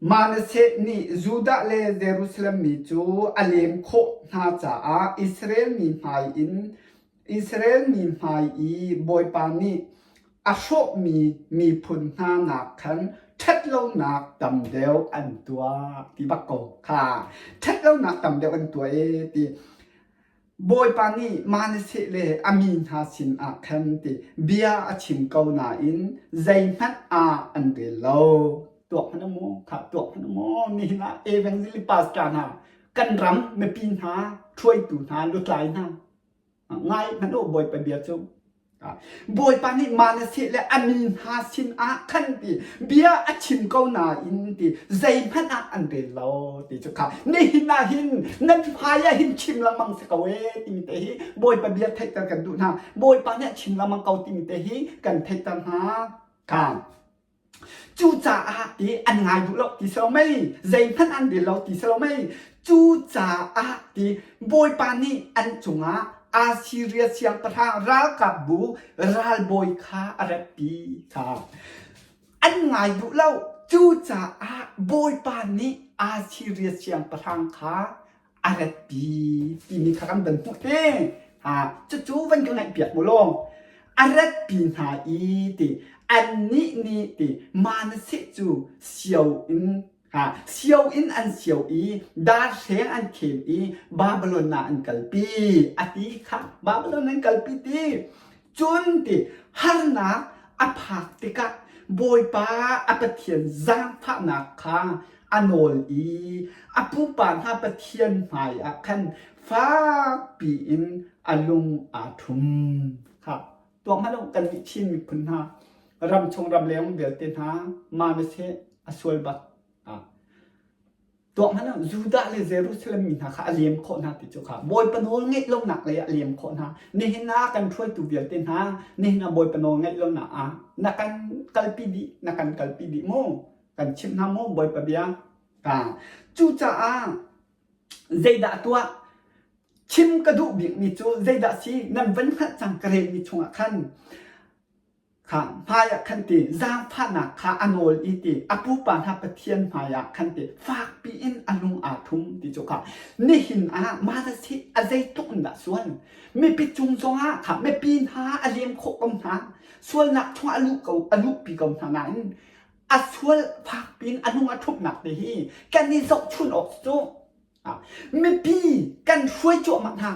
Manasseh nih Judah le Jerusalem mi cu a lem khawh hna caah Israel mi hmai in Israel mi hmai i Bawipa nih a hrawhmi miphun hna nakkhan ṭhatlonak tam deuh an tuah ti bak ko kha. Ṭhatlonak tam deuh an tuah ee ti. Bawipa nih Manasseh le a mi hna sinah khan ti bia a chim ko nain zeihmanh ah an rel lo. Tuak hmanh mu, kha tuak hmanh mu. Nihin ah evangelist pastor hna, kan ram mipi hna, hruaitu hna, lutlai hna, ngai hmanh u Bawipa bia cu. Bawipa nih Manasseh le a mi hna sinah khan ti bia a chim ko nain ti zeihmanh ah an rel lo ti cu kha nihin ah hin nan hmai ah hin chim lengmang si ko ee timi te hi Bawipa bia theihter kan duh hna. Bawipa nih a chim lengmang ko timi te hi kan theihter hna. Kha Cucaah ti an ngai duh lo ti si lo mei, zeihmanh an rel lo ti si lo mei. Cucaah ti Bawipa nih an cungah Assiria siangpahrang ralkapbu ralbawi kha a ratpi kha an ngai duh lo. Cucaah Bawipa nih Assiria siangpahrang kha a ratpi timi kha kan van hmuh te. Ha, cucu van ka ngaihpiak mu law. A ratpi hna i ti annih nih ti Manasseh cu sio in ha, sio in an sio i darhleng an khen i Babylon ah an kalpi a ti kha Babylon an kalpi ti. Cun ti harnak a phak tikah Bawipa a Pathian zaangfahnak kha a nawl i a pupa hna Pathian hmaiah khan fakpi in a lung aa ṭhum. Kha tuah hmanh u kannih Chin miphun hna ramchung ramleng vialte hna Manasseh a sual bak. Tuah hmanh u Judah le Jerusalem mi hna kha a lem khawh hna ti cu kha Bawipa nawl ngeih lonak lei ah a lem khawh hna. Nihin ah kan hruaitu vialte hna nihin ah Bawipa nawl ngeih lonak ah na kan kalpi dih na kan kalpi dih mu kan chimh hna mu Bawipa bia. Cucaah zeidah tuah chim ka duh bikmi cu zeidah si nan van hngalh cang ka relmi chungah khan kha hmaiah khan ti zaangfahnak kha a nawl i ti a pupa hna Pathian hmaiah khan ti fakpi in a lung aa thum ti cu kha nihin ah Manasseh a zeitluk in dah sual mipi cung zongah kha mipi hna a lem khawh ko hna sualnak chungah a luh ko a luhpi ko hna nain a sual fakpi in a lung a ṭhumhnak te hi kan i zohchun awk cu mipi kan hruai cuahmah hna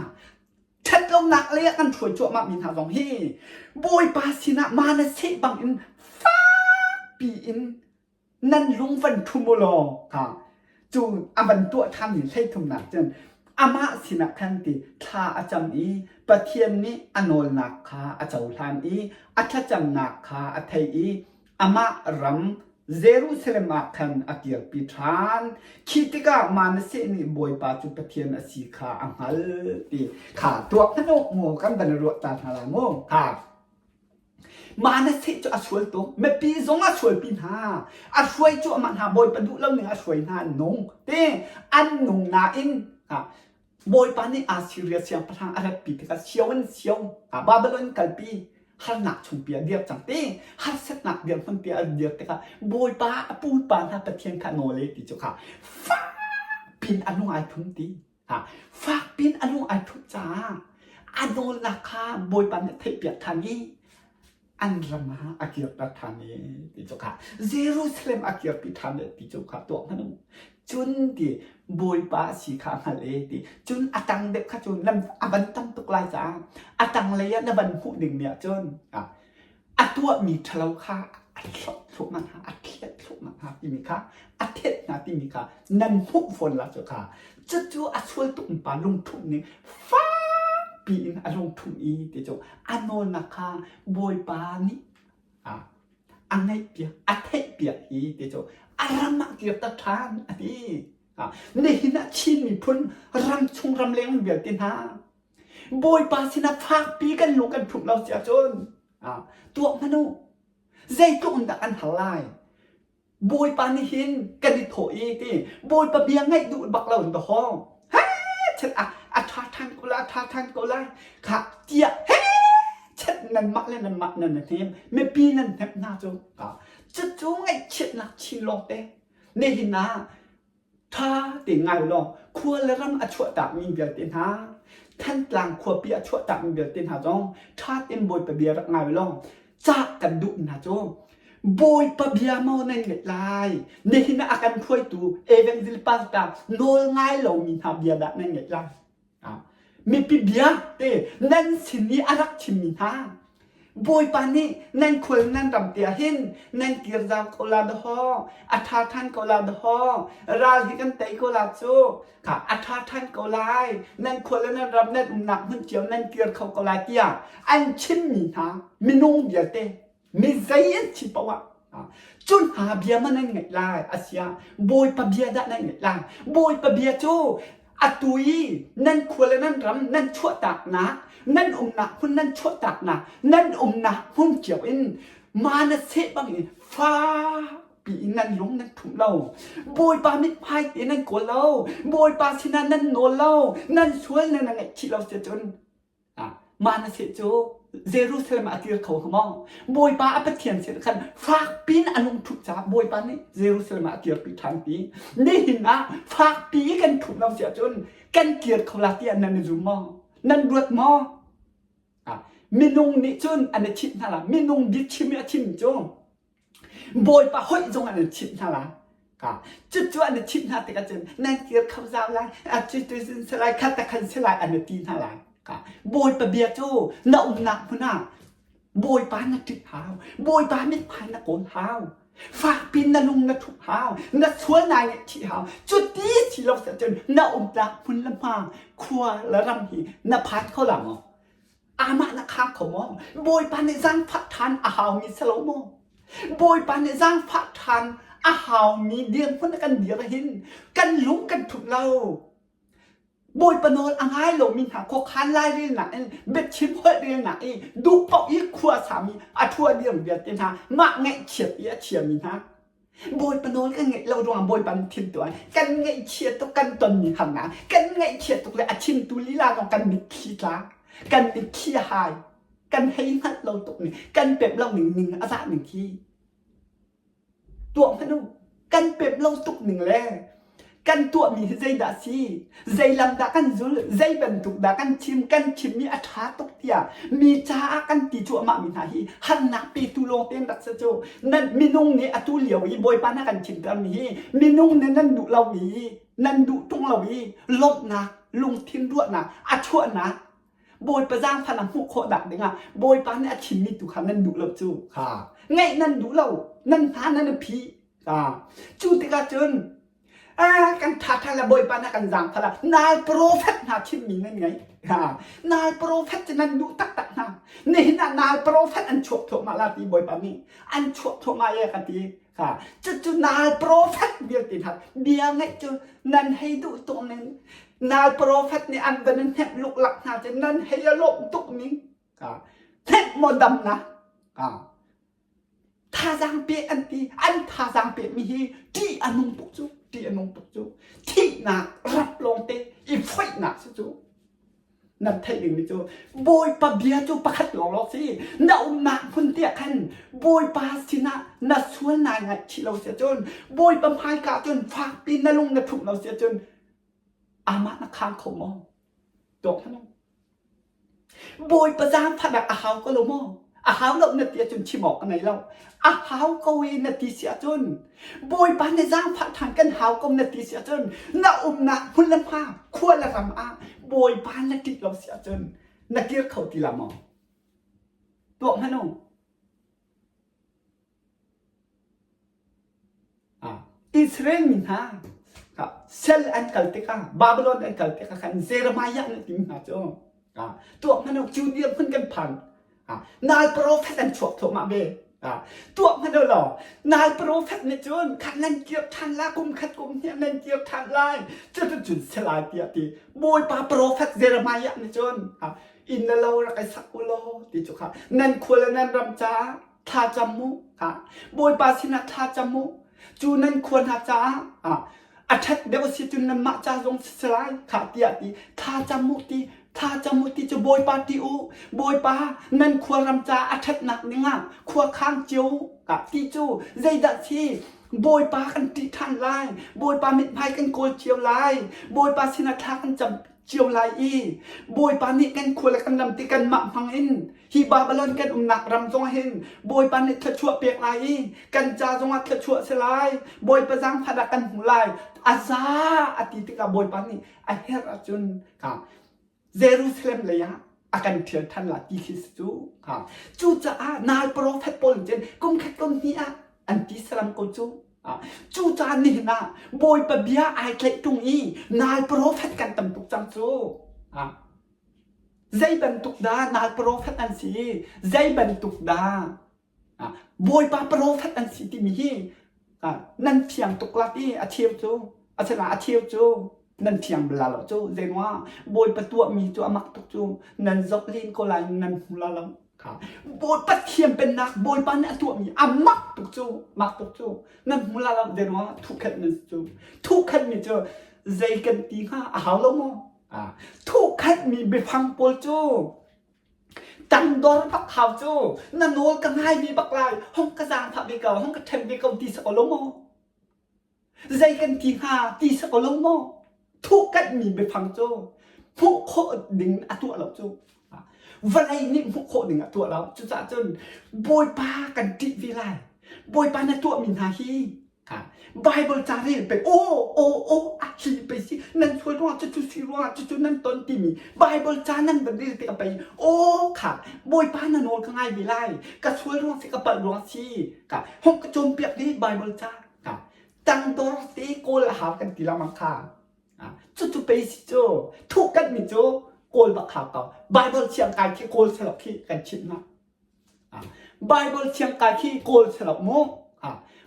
ṭhatlonak lei ah kan hruai cuahmah mi hna zong hi Bawipa sinah Manasseh bangin fakpi in nan lung van ṭhum u law kha cu a van tuah ṭhan mi hleithumnak cun amah sinah khan ti thla a cam i Pathian nih a nawlnak kha a cohlan i a thlacamnak kha a theih i amah ram Jerusalem ah khan a kirpi ṭhan. Khi tikah Manasseh nih Bawipa cu Pathian a si kha a hngalh ti kha tuak hmanh u mu kan van i ruah ta hna lai mu. Kha Manasseh cu a sual tuk. Mipi zong a sualpi hna. A hruai cuahmah hna. Bawipa duh lo ning a hruai hna an nung. Ti an nung nain Bawipa nih Assiria siangpahrang a ratpi tikah sio in sio Babylon kalpi harnak chungpi a dir cang ti harsatnak dirhmunpi a dir tikah Bawipa a pupa hna Pathian kha nawl e ti cu kha fak pin a lung ai thum ti ha fak pin a lung ai thum caah a nawlnak kha Bawipa nih theihpiak than i an ram ah a kirter ṭhan i ti cu kha Jerusalem a kirpi ṭhan e ti cu kha tuah hmanh u. Cun ti Bawipa a si kha a hngalh e ti cun a tang deuh kha cu nan a van tam tuk lai caah a tanglei ah na van hmuh dingmi ah cun a tuahmi ṭhalo kha a hloh thluahmah hna a thlet thluahmah hna timi kha a thet hna timi kha nan hmuh fawn la cu kha cucu a sual tuk pa lungṭhumh ning fakpi in a lungṭhumh i ti cu a nawlnak kha Bawipa nih a ngaihpiak a theihpiak i ti cu a ram ah kirter ṭhan a ti. Nihin ah Chin miphun ramchung ramleng vialte hna Bawipa sinah fakpi kan lung kan ṭhumh lo si ahcun tuah hmanh u. Zeitluk in dah kan har lai? Bawipa nih hin kan i thawh i ti Bawipa bia ngaih duh bak lo in dahawng he chet a a ṭha ṭhan ko lai a ṭha ṭhan ko lai kha tiah he chet nanmah le nanmah nan i hnem mipi nan hnemh hna cu cucu ngaihchiatnak chin lawng te nihin ah Ṭha tein ngai law khua le ram a chuahtakmi vialte hna, Thantlang khuapi a chuahtakmi vialte hna zong ṭha tein Bawipa bia rak ngai law cah kan duh hna cu Bawipa bia maw nan ngaih lai? Nihin ah a kan hruaitu Evangel Pastor nawl ngai lomi hna bia dah nan ngaih lai? Mipi bia te nan sin i a rak chimmi hna Bawipa nih nan khual nan ram te ah hin nan kir zau ko la dahawng a ṭha ṭhan ko la dahawng ral hi kan tei ko la cu kha a ṭha ṭhan ko lai nan khual le nan ram nan umnak hmun cio nan kir kho ko lai tiah an chimmi hna minung vialte mi zei an si paoh ah cu hna bia ma nan ngaih lai asiah Bawipa bia dah nan ngaih lai Bawipa bia cu atu i nan khua le nan ram nan chuahtaknak nan umnak hmun nan chuahtaknak nan umnak hmun cio in mana seh bang in fakpi in nan lung nan thumh lo Bawipa mithmai te nan kawl lo Bawipa sinah nan nawl lo nan sual nan ngaihchih lo si cun Mah na seh cu Jerusalem ah a kir kho hnga maw? Bawipa a Pathian sin khan fakpi in a lungthup caah Bawipa nih Jerusalem ah a kirpi ṭhan ti. Nihin ah fakpi i kan ṭhup lo si ahcun kan kir kho la tiah nan i zum maw? Nan ruat maw? Minung nih cun an i chimh hna la. Minung biachim i a chim cu Bawipa hoih zong an in chimh hna lai. Cucu an i chimh hna tikah cun nan kir kho zau lai, cucu si lai, kha ta khan si lai an i ti hna lai. Bawipa bia cu na umnak hmun ah Bawipa na ṭih hau, Bawipa mithmai na kawl hau, fakpi na lung na ṭhup hau, na sual nai ngaihchih hau. Cuti si lo cun na umnak hmun le hma, khua le ram hi na phan kho la maw? Amah na khang kho maw? Bawipa nih zaangfah ṭhan a haumi si lo maw? Bawipa nih zaangfah ṭhan a haumi dirhmun a kan dir hin kan lung kan ṭhut lo. Bawipa nawl a ngai lomi hna khuakhan lairelnak in biachim holh relnak i duh paoh i khua sami a ṭhua dir vialte hna mah ngaihchiat i a chiami hna Bawipa nawl kan ngaih lo ruangah Bawipa nih thil tuah kan ngaihchia tuk kan tonmi harnak kan ngaihchia tuk le a chimtu lila zong kan mitthli tla kan mitthli a hai kan hei hngalh lo tuk ning kan pemh lo ning ning a zah ning khi tuah hmanh u kan pemh lo tuk ning le kan tuahmi hi zeidah a si zei lam dah kan zul zei bantuk dah kan chim kan chimmi a ṭha tuk tiah mi caah kan ti cuahmah mi hna hi harnak petu lawng tein rak si cu nan minung nih atu lio i bawipa na kan chimtermi hi minung nih nan duh lo i nan duh ṭung lo i lawmhnak lungthin ruahnak a chuahnak Bawipa zaangfah hmuh khawh nak dingah Bawipa nih a chimmi tu kha nan duh lo cu kha ngaih nan duh lo nan hna nan phi cu tikah cun kan ṭha ṭhan le Bawipa na kan zaangfah la nal profet hna chimmi nan ngei nal profet cu nan duh taktak hna nihin ah nal profet an chuak thluahmah la ti Bawipa nih an chuak thluahmah ye ka ti ha cucu nal profet vialte hna bia ngaih cu nan hei duh tuk ning nal profet nih an van in hnemh luklak hna cu nan hei a lawmh tuk ning hnemh maw damnak Thazaang pe an ti. An thazaang pekmi hi ṭih a nung tuk cu. Ṭih a nung tuk cu. Thihnak rap lawngte i foihnak si cu. Nan theih dingmi cu Bawipa bia cu pakhat lawnglawng si. Na umnak hmun te ah khan Bawipa sinah na sual nai ngaihchih lo si ahcun Bawipa hmaika cun fakpi na lung na ṭhumh lo si ahcun amah na khang kho maw? Tuak hmanh. Bawipa zaangfahnak a hau ko lo maw? A hau lo na ti ahcun chim awk ka ngei lo. A hau ko i na ti si ahcun Bawipa nih zaangfah ṭhan kan hau ko na ti si ahcun na umnak hmun le hma khua le ram ah Bawipa na ṭih lo si ahcun na kir kho ti la maw? Tuak hmanh u. Israel mi hna sal an kal tikah Babylon an kal tikah khan Jeremiah nih a ti hna cu tuah hmanh u cu dirhmun kan phan nal profet an chuak thluahmah ve tuah hmanh u law nal profet nih cun khat nan kir ṭhan la kum khat kum hnih nan kir ṭhan lai cuticun si lai tiah ti Bawipa profet Jeremiah nih cun inn le lo rak i sak u law ti cu kha nan khua le nan ram caah thla cam mu ha Bawipa sinah thla cam mu. Cu nan khua hna caah a ṭhat deuh a si cun nanmah ca zong si lai khah tiah ti thla cam u ti thla cam u ti cu Bawipa ti u Bawipa nan khua ram caah a ṭhatnak ding ah khua khang cio ah ti cu zeidah si Bawipa kan ṭih ṭhan lai Bawipa mithmai kan kawl cio lai Bawipa sinah thla kan cam cio lai i Bawipa nih kan khua le kan ram ti kanmah hmang in hi Babylon kan umnak ram zong hin Bawipa nih thluachuah pek lai i kan ca zongah thluachuah si lai Bawipa zaangfah dah kan hmu lai a za a ti tikah Bawipa nih a herh ahcun ka Jerusalem lei ah a kan ṭhial ṭhan la ti khi si cu cucaah nal profet pawl nih cun kum khat kum hnih ah an ti salam ko cu Cucaah nihin ah Bawipa bia ai tlaih ṭung i nal profet kan tam tuk cang cu. Zei bantuk dah nal profet an si? Zei bantuk dah Bawipa profet an si timi hi nan fiang tuk lak i a cheu cu asinain a cheu cu nan fiang bal lo cu. Zeiruangah Bawipa tuahmi cu a mak tuk cu nan zoh len ko lai nan hmu la lo. Bawi Pathian pennak Bawipa nih a tuahmi a mak tuk cu mak tuk cu nan hmu la lo zei ruangah thuhkhat nan si cu thuhkhat mi cu zei kan ti hnga a hau lo maw thuhkhat mi biafang pawl cu tangdor bak hau cu na nawl ka ngai ve bak lai hong ka zaangfah ve ko hong ka ṭhen ve ko ti sa ko lo maw Zei kan ti hnga ti si ko lo maw? Thuhkanhmi biafang cu hmuh khawh ding a tuah lo cu. Vawlei nih hmuh khawh ding a tuah lo. Cucaah cun Bawipa kan ṭih ve lai. Bawipa na tuahmi hna hi Bible ca rel pe aw aw aw a hi pe si nan sual ruangah cucu si ruangah cucu nan ton timi Bible ca nan van rel tikah pei aw kha Bawipa na nawl ka ngai ve lai ka sual ruang si ka palh ruang si ka hong ka cawnpiak ve Bible ca Tangdor te kawl a hau kan ti lengmang kha. Cucu pei si cu thuhkanh mi cu kawl bak hau ko. Bible thiang kai khi kawl salok khi kan chimh hna. Bible thiang kai khi kawl salok mu.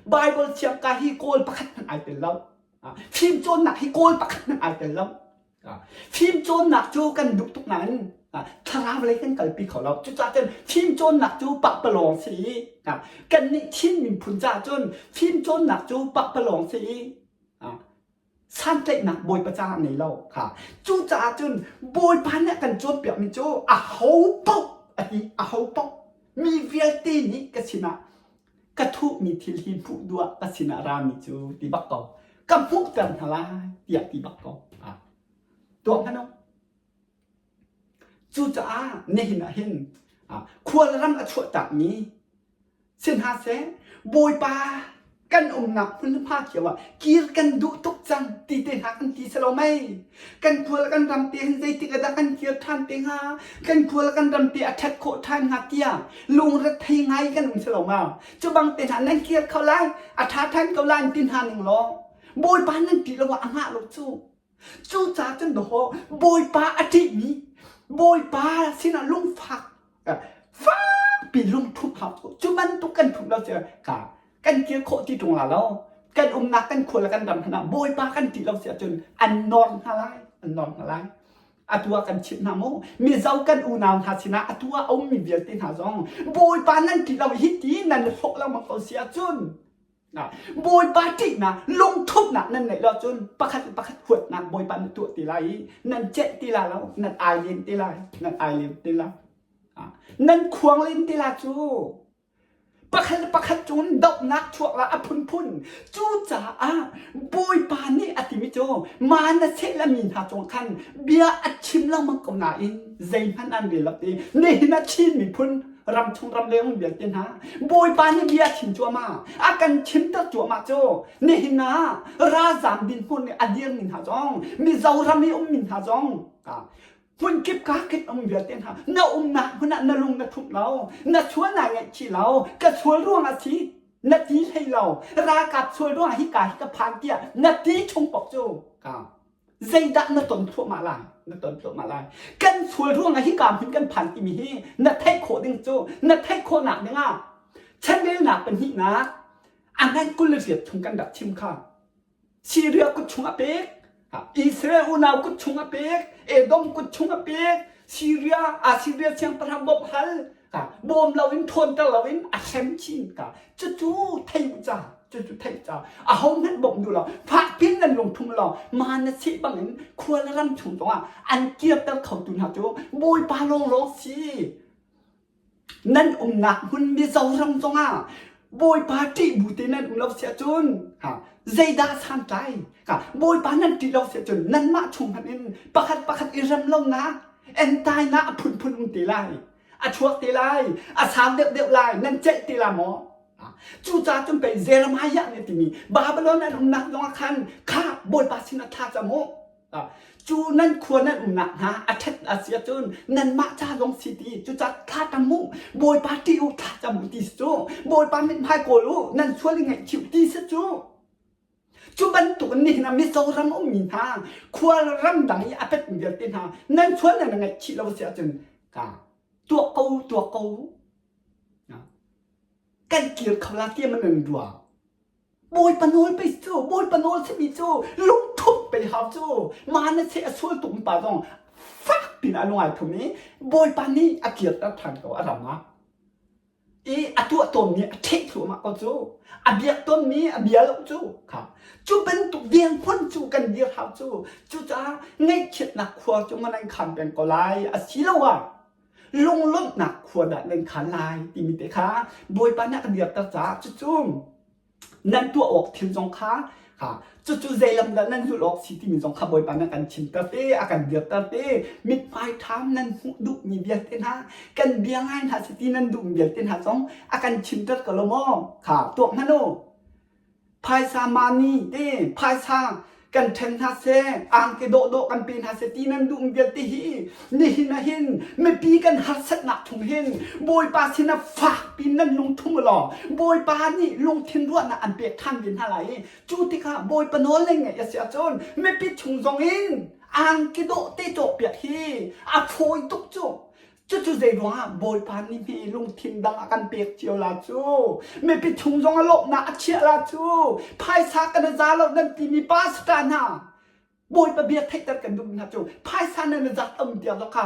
Bible thiang kai hi kawl pakhat hmanh ai tel lo. Fimcawnnak hi kawl pakhat hmanh ai tel lo. Fimcawnnak cu kan duh tuk nain thlarau lei kan kalpi kho lo. Cucaah cun fimcawnnak cu pakpalawng si i kannih Chin miphun caah cun fimcawnnak cu pakpalawng si i santlaihnak Bawipa caah ngei lo. Cucaah cun Bawipa nih a kan cawnpiakmi cu aho paoh a ti aho paoh mi vialte nih ka sinah ka thuhmi thil hi hmuh duh ah ka sinah rami cu ti bak ko ka hmuhter hna lai tiah ti bak ko tuah hmanh u cucaah nihin ah hin khualram a chuahtakmi si hna seh bawipa kan umnak hmunhma cio ah kir kan duh tuk cang ti te hna kan ti si lo mei kan khual kan ram te hin zeitik ah dah kan kir ṭhan te hnga kan khual kan ram te a ṭhat khawh ṭhan hnga tiah lungrethei ngai kan um si lo ma cu bang te hna nan kir kho lai a ṭha ṭhan ko lai an ti hna ning law bawipa nan ṭih lo ah a ngah lo cu cu ca cun dawh bawipa a ṭihmi bawipa sinah lungfak fakpi lungthup hau cu cu bantuk kan thup lo cu ka kan kir khawh ti ṭung la lo kan umnak kan khua le kan ram hna bawipa kan ṭih lo si ahcun an nawr hna lai an nawr hna lai atu ah kan chimh hna mu mizo kan unau hna sinah atu ah a ummi vialte hna zong bawipa nan ṭih lo hi ti nan hlawh lengmang ko si ahcun Bawipa ṭihnak lungthupnak nan neih lo cun pakhat le pakhat huatnak Bawipa na tuah ti lai i nan celh ti lai lo nan ai len ti lai nan ai len ti lai nan khuang len ti lai cu pakhat le pakhat cun dohnak chuak la a phunphun cucaah Bawipa nih a timi cu Manasseh le mi hna cung khan bia a chim lengmang ko nain zeihmanh an rel lo ti nihin ah Chin miphun ramchung ramleng vialte hna Bawipa nih bia chim cuahmah a kan chimter cuahmah cu nihin ah ralzam dinhmun nih a dirmi hna zong Mizoram i ummi hna zong hmunkip ka kip um vialte hna na umnak hmun ah na lung na thumh lo na sual naa ngaihchih lo ka sual ruangah si na ti hlei lo ralkap sual ruangah hika hi ka phan tiah na ti chung paoh cu ka zeidah na ton thluahmah lai na ton thluahmah lai kan sual ruangah hika hmun kan phan timi hi na theih khawh ding cu na theih khawhnak dingah chanrelnak pahnihnak a ngan 28 chung kan rak chim kha Syria kut chung a pek Israel unau kut chung a pek Edom kut chung a pek Syria Assyria siangpahrang bawmh hal bawm loin ṭhawnter loin a hrem chin ka cucu thei u ca. Cucu theih ca aho hmanh bawmh duh lo fakpin nan lungthum law ma na seh bangin khua le ram chung zongah an kirter khotu hna cu Bawipa lawnglawng si. Nan umnak hmun Mizoram zongah Bawipa ṭih bu te nan um lo si ahcun ha zeidah santlai ka Bawipa nan ṭih lo si ahcun nanmah chung hmanh in pakhat pakhat i rem lonak entainak a phunphun um te lai a chuak te lai a sang deuhdeuh lai nan celh te la maw? Cucaah cun pei Jeremiah nih a timi Babylon an umnak zongah khan kha Bawipa sinah thla cam u. Cu nan khua nan umnak hna a ṭhat a si ahcun nanmah ca zong si ti cucaah thla cam u. Bawipa ṭih u thla cam u ti si cu. Bawipa mithmai kawl u nan sual i ngaihchih u ti si cu. Cu bantuk in nihin ah Mizoram ummi hna khua ramdang i a petmi vialte hna nan sual nan ngaihchih lo si ahcun ka tuah ko tuah ko. Kan kir kho la ti man nan ruah. Bawipa nawl pei cu Bawipa nawl simi cu lungthup pei hau cu ma na che a sual tuk pa zong fak pin a lungai thum i Bawipa nih a kirter than ko a ram ah. I a tuah tawnmi a ṭheh thluahmah ko cu. A biak tawnmi a bia lo cu. Kha. Cu bantuk dirhmun cu kan dir hau cu. Cucaah ngaihchiatnak khua cu man an khan peng ko lai. Asiloah lunglawmhnak khua dah nan khan lai timi te kha Bawipa nih a kan dirter caah cucu nan tuah awk thil zong kha ha cucu zei lam dah nan zulh awk si timi zong kha Bawipa nih a kan chimter te a kan dirter te mithmai ṭham nan hmuh duhmi vialte hna kan bia ngai hna si ti nan duhmi vialte hna zong a kan chimter ko lo maw kha tuak hmanh u Phaisa mani te phaisa kan ṭhen hna seh, angki dawhdawh kan pe hna seh ti nan duhmi vialte hi nihin ah hin mipi kan harsatnak chung hin Bawipa sinah fakpi nan lungthum law Bawipa nih lungthin ruahnak an pek ṭhan ve hna lai i cu tikah Bawipa nawl nan ngaih a si ahcun mipi chung zong in angki dawh te cawkpiak hi a fawi tuk cu. Cucu zei ruangah Bawipa nih hme lungthin dang a kan pek cio la cu? Mipi chung zong a lawmhnak a chiah la cu? Phaisa kan i za lo nan timi pastor hna Bawipa bia theihter kan duh hna cu phaisa nan i zat um tiang kha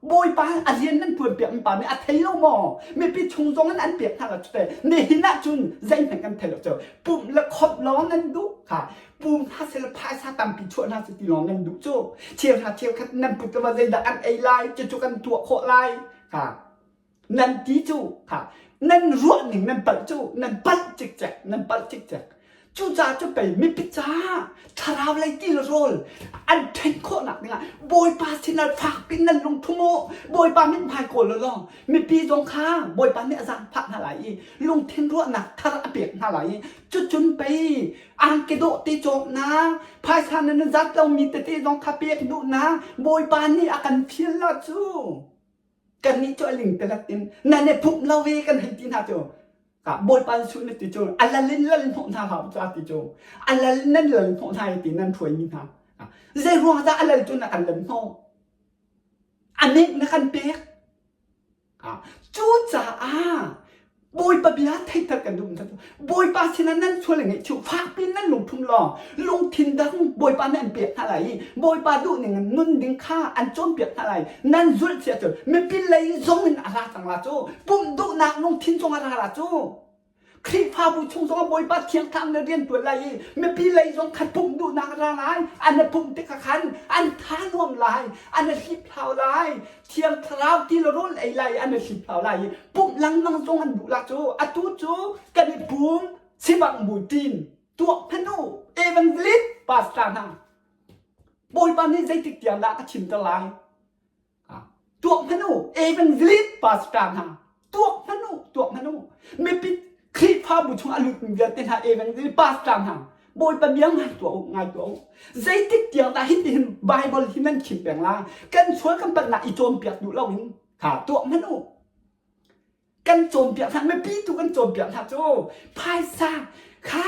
Bawipa a rian nan tuan piak mi pa nih a thei lo maw? Mipi chung zong in an pek hna la cu te. Nihin ah cun zeihmanh kan thei lo cu. Pumh le khomh lawng nan duh kha. Pum hna seh phaisa tampi chuah hna seh ti lawng nan duh cu. Cheuhra cheukhat nan put va zeidah an ei lai cucu kan tuah khawh lai ha nan ti cu ha nan ruah ning nan palh cu nan palh cikcek nan palh cikcek cucaah cu pei mipi caah thlarau lei ti le rawl an ṭhen khawhnak dingah Bawipa sinah fakpi nan lungthum u Bawipa mithmai kawl u law mipi zong kha Bawipa nih a zaangfah hna lai i lungthin ruahnak thar a pek hna lai i cucun pei angki dawh te cawk na phaisa na nan zat lomi tete zong kha pek duh na Bawipa nih a kan fial la cu kannih cu a ling telat in nan i phumh lo ve kan hei ti hna cu ka Bawipa su na ti cu a lal in lal hnawh hna hlah ca ti cu a lal nan lal hnawh hna i ti nan hruai mi hna zei ruang dah a lal cu na kan lal hnawh a nek na kan pek Cucaah Bawipa bia theihter kan duh Bawipa sinah nan sual ngaihchih fakpi in nan lungthum law lungthin dang Bawipa nih an pek hna lai i Bawipa duh ning in nun ding kha an cawnpiak hna lai nan zulh si ahcun mipi lei zong in a ra cang la cu pumh duhnak lungthin zong a ra la cu Khrihfabu chung zongah Bawipa Thiang Thlarau na rian ṭuan lai i mipi lei zong kha pumh duhnak a ra lai. An i pumh tikah khan an tha nuam lai, an i hliphlau lai. Thiang Thlarau ti le rawl ei lai i an i hliphlau lai i pumh lengmang zong an duh la cu. Atu cu kan i pum sivang buṭin tuah hmanh u evangelist pastor hna. Bawipa nih zeitik tiang dah ka chimter lai? Tuak hmanh u, evangelist pastor hna, tuak hmanh u, tuak hmanh u. Mipi Khrihfabu chung a lutmi vialte hna evangelist pastor hna, Bawipa bia ngai tuah u, ngai tuah u. Zeitik tiang dah hitihin Bible hi nan chim peng la? Kan sual kan palhnak i cawnpiak duh loin kha tuak hmanh u. Kan cawnpiak hna, mipi tu kan cawnpiak hna cu phaisa kha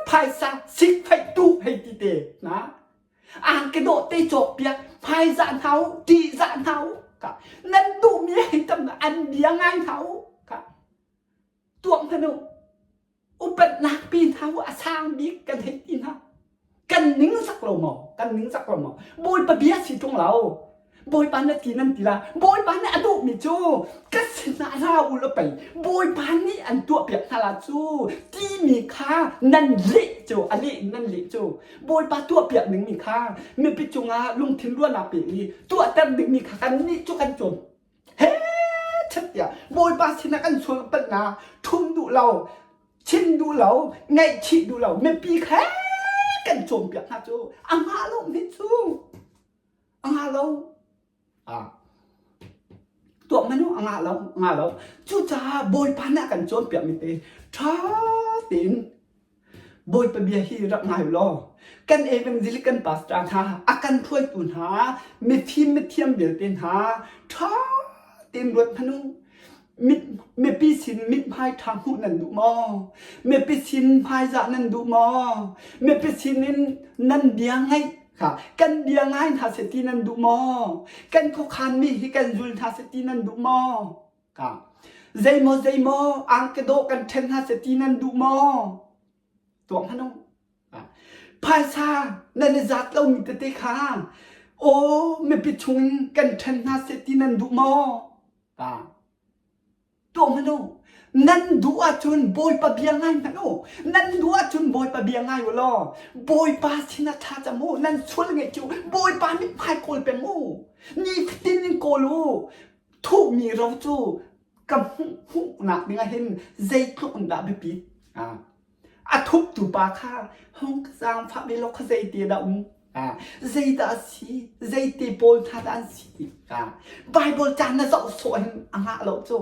phaisa sikfeih tu hei ti te na Angki dawh te cawkpiak, hmaizah hna u, ṭihzah hna u. Ka nan duhmi hei tam an bia ngai hna u. Ka tuak hmanh u. Upatnak pi hna u, a sang bik kan hei ti hna. Kan ning zak lo maw? Kan ning zak lo maw? Bawipa bia si ṭung lo. Bawipa na ti nan ti la. Bawipa nih a duhmi cu ka sinah ra u law pei Bawipa nih an tuahpiak hna la cu timi kha nan leh cu a leh in nan leh cu. Bawipa tuahpiak dingmi kha mipi cungah lungthin ruahnak pe i tuahter dingmi kha kannih cu kan cawn. He chet tiah Bawipa sinah kan sual palhnak ṭhum duh lo, chim duh lo, ngaihchih duh lo, mipi kha kan cawnpiak hna cu a ngah lo mi cu a ngah lo. Ah. Tuah manu a ngah lo, a ngah lo. Cucaah Bawipa nih a kan cawnpiak mi te ṭha tein Bawipa bia hi rak ngai u law kan evangelic kan pastor hna a kan hruaitu hna mifim mithiam vialte hna ṭha tein ruat hmanh u. Mit, mipi sin mithmai ṭha hmuh nan duh maw? Mipi sin hmaizah nan duh maw? Mipi sin in nan bia ngaih kha kan bia ngai hna seh ti nan duh maw? Kan khuakhanmi hi kan zul hna seh ti nan duh maw? Ka zeimaw zeimaw angke dawh kan ṭhen hna seh ti nan duh maw? Tuak hmanh u. Phaisa nan i zat lomi tete kha aw mipi chungin kan ṭhen hna seh ti nan duh maw? Ka tuah hmanh u. Nan duh ahcun Bawipa bia ngai hmanh u. Nan duh ahcun Bawipa bia ngai u law Bawipa sinah thla cam u. Nan sual ngeih cu Bawipa mithmai kawl peng u. Nifatin in kawl u. Thuhmi ro cu ka hmuhnak ding ah hin zeitluk in dah biapit? A thuptu pa kha hung ka zaangfah ve law kha zeite dah um? Zeidah a si? Zeite pawl hna dah an si? Bible ca na zoh sawh hin a ngah lo cu.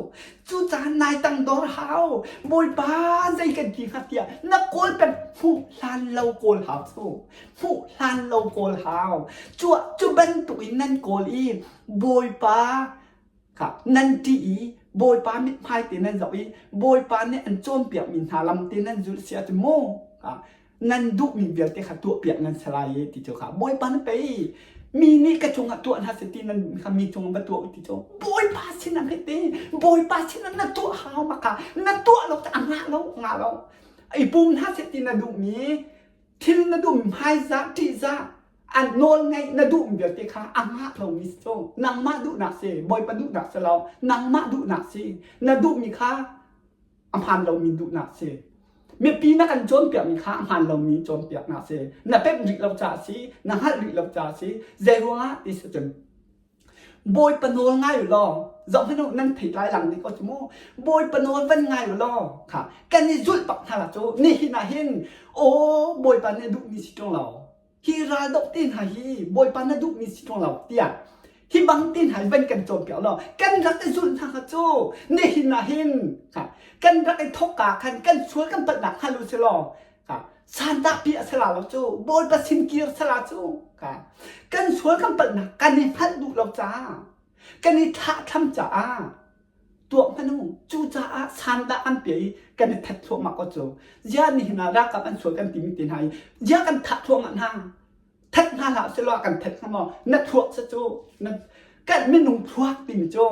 Cucaah nai tangdor hau. Bawipa zei kan ti hnga tiah na kawl peng hmuh hlan lo kawl hau cu. Hmuh hlan lo kawl hau. Cu bantuk in nan kawl i Bawipa kha nan ṭih i Bawipa mithmai te nan zoh i Bawipa nih an cawnpiakmi hna lam te nan zulh si ahcun mu nan duhmi vialte kha tuahpiak nan si lai i ti cu kha Bawipa na pei mi nih ka cungah tuah hna seh ti nan kha mi cungah va tuah u ti cu Bawipa sinah hmete Bawipa sinah na tuah hau ma kha na tuah lo a ngah lo ngah lo i pum hna seh ti na duhmi thil na duhmi hmaizah ṭihzah an nawl ngeih na duh vialte kha a ngah lomi si cu nangmah duhnak si bawipa duhnak si lo nangmah duhnak si na duhmi kha a hmaan lomi duhnak si mipi na kan cawnpiakmi kha a hmaan lomi cawnpiaknak si na pemh rih lo caah si na hngalh rih lo caah si zei ruangah ti si cun Bawipa nawl ngai u law zoh hmanh u nan thei tlai lang dih ko cu mu Bawipa nawl van ngai u law kha kan i zulh bak hna la cu nihin ah hin aw Bawipa nih a duhmi si ṭung lo hi raldoh te hna hi Bawipa na duhmi si ṭung lo tiah hi bang te hna hi van kan cawnpiak law kan rak i zulh hna kha cu nihin ah hin kan rak i thawkka khan kan sual kan palhnak hngal u si law sandah pi a si la lo cu Bawipa sin kir si la cu kan sual kan palhnak kan i hngalh duh lo caah kan i thlahthlam caah tuah hmanh u cucaah sandah an piah i kan i that thluahmah ko cu ziah nihin ah ralkap an sual kan timi te hna i ziah kan thah thluahmah hna that hna hlah selaw kan that hnga maw na thluak sa cu na kan minung thluak timi cu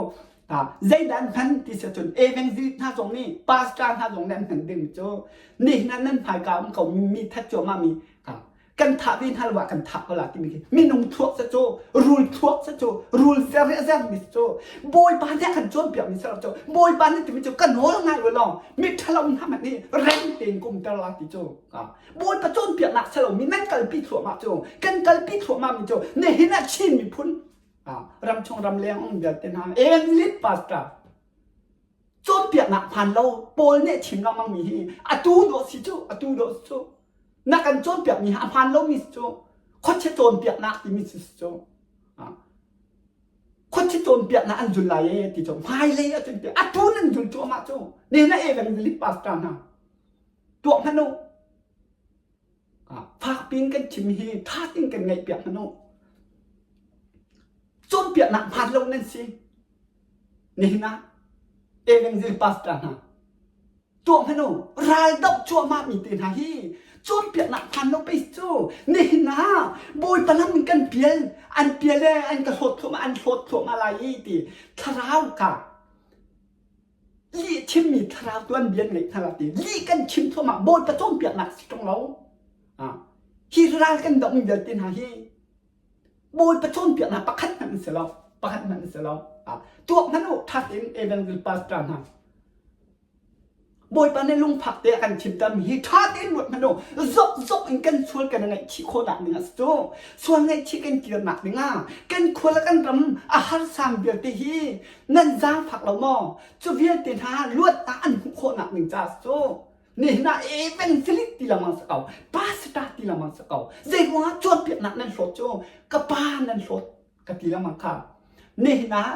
zeidah an hman ti si cun evangelist hna zong nih pastor hna zong nih an hman ding cu nihin ah nan hmaika um ko mi that cuahmah mi kan thah ve hna lo ah kan thah ko la timi khi minung thluak sa cu rul thluak sa cu rul zer a zer mi cu bawipa nih a kan cawnpiak mi sa cu bawipa nih timi cu ka nawl ngai u law mi ṭhalo hna hmanh nih rem tein kum ter la ti cu bawipa cawnpiaknak si lo mi nan kalpi thluahmah cu kan kalpi thluahmah mi cu nihin ah Chin miphun ramchung ramleng um vialte hna evangelist pastor cawnpiaknak hmaan lo Paul nih a chim lengmang mi hi atu dawh si cu atu dawh si cu na kan cawnpiak mi hi a hmaan lomi si cu khuachia cawnpiaknak timi si cu khuachia cawnpiaknak an zul lai e ti cu hmailei ah cun atu nan zul cuahmah cu ne na evangelist pastor hna tuah hmanh u fak piin kan chim hi tha tein kan ngaih piak hmanh u cawnpiaknak hmaan lo nan si Nihin ah evangel pastor hna tuah hmanh u ral doh cuahmah mi te hna hi cawnpiaknak hmaan lo pei cu nihin ah Bawipa lam in kan pial an pial e an ka hlawt thluahmah an hlawt thluahmah lai i ti thlarau ka lih chimmi thlarau tu an bian ngeih hna la ti lih kan chim thluahmah Bawipa cawnpiaknak si ṭung lo hi ral kan doh mi vialte hna hi Bawipa cawnpiaknak pakhat hmanh an si lo. Pakhat hmanh si lo. Tuak hmanh u ṭha tein evangel pastor hna. Bawipa nih lungfak te a kan chimter mi hi ṭha tein ruat hmanh u. Zokzok in kan sual kan i ngaihchih khawhnak ding a si cu. Sual ngaihchih kan kirnak ding ah kan khua le kan ram a harsam vialte hi nan zaangfak lo maw? Cu vialte hna luatnak an hmuh khawhnak ding caah a si cu. Nihin ah evangelist ti lengmang si ko, pastor ti lengmang si ko. Zei ruangah cawnpiaknak nan hlawt cu ka pa nan hlawt ka ti lengmang kha. Nihin ah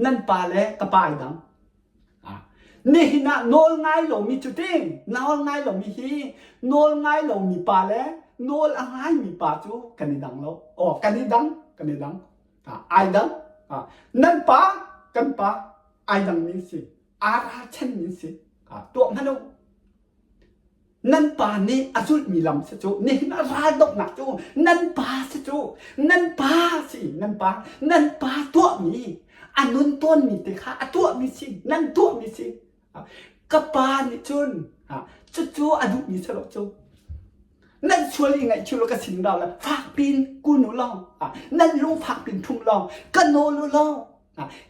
nan pa le ka pa ai dang. Nihin ah nawl ngai lomi cu ti nawl ngai lomi hi nawl ngai lomi pa le nawl a ngaimi pa cu kan i dang lo. Aw kan i dang, kan i dang. Ai dang. Nan pa, kan pa ai dangmi si. Aa ralchanmi si. Tuah hmanh u. Nan pa nih a zulhmi lam si cu nihin ah raldohnak cu nan pa si cu nan pa si nan pa nan pa tuahmi a nun tawnmi te kha a tuahmi si nan tuahmi si ka pa nih cun cucu a duhmi si lo cu nan sual i ngaihchih lo ka sin rau la fak pin kun u law nan lung fak pin thum law ka nawl u law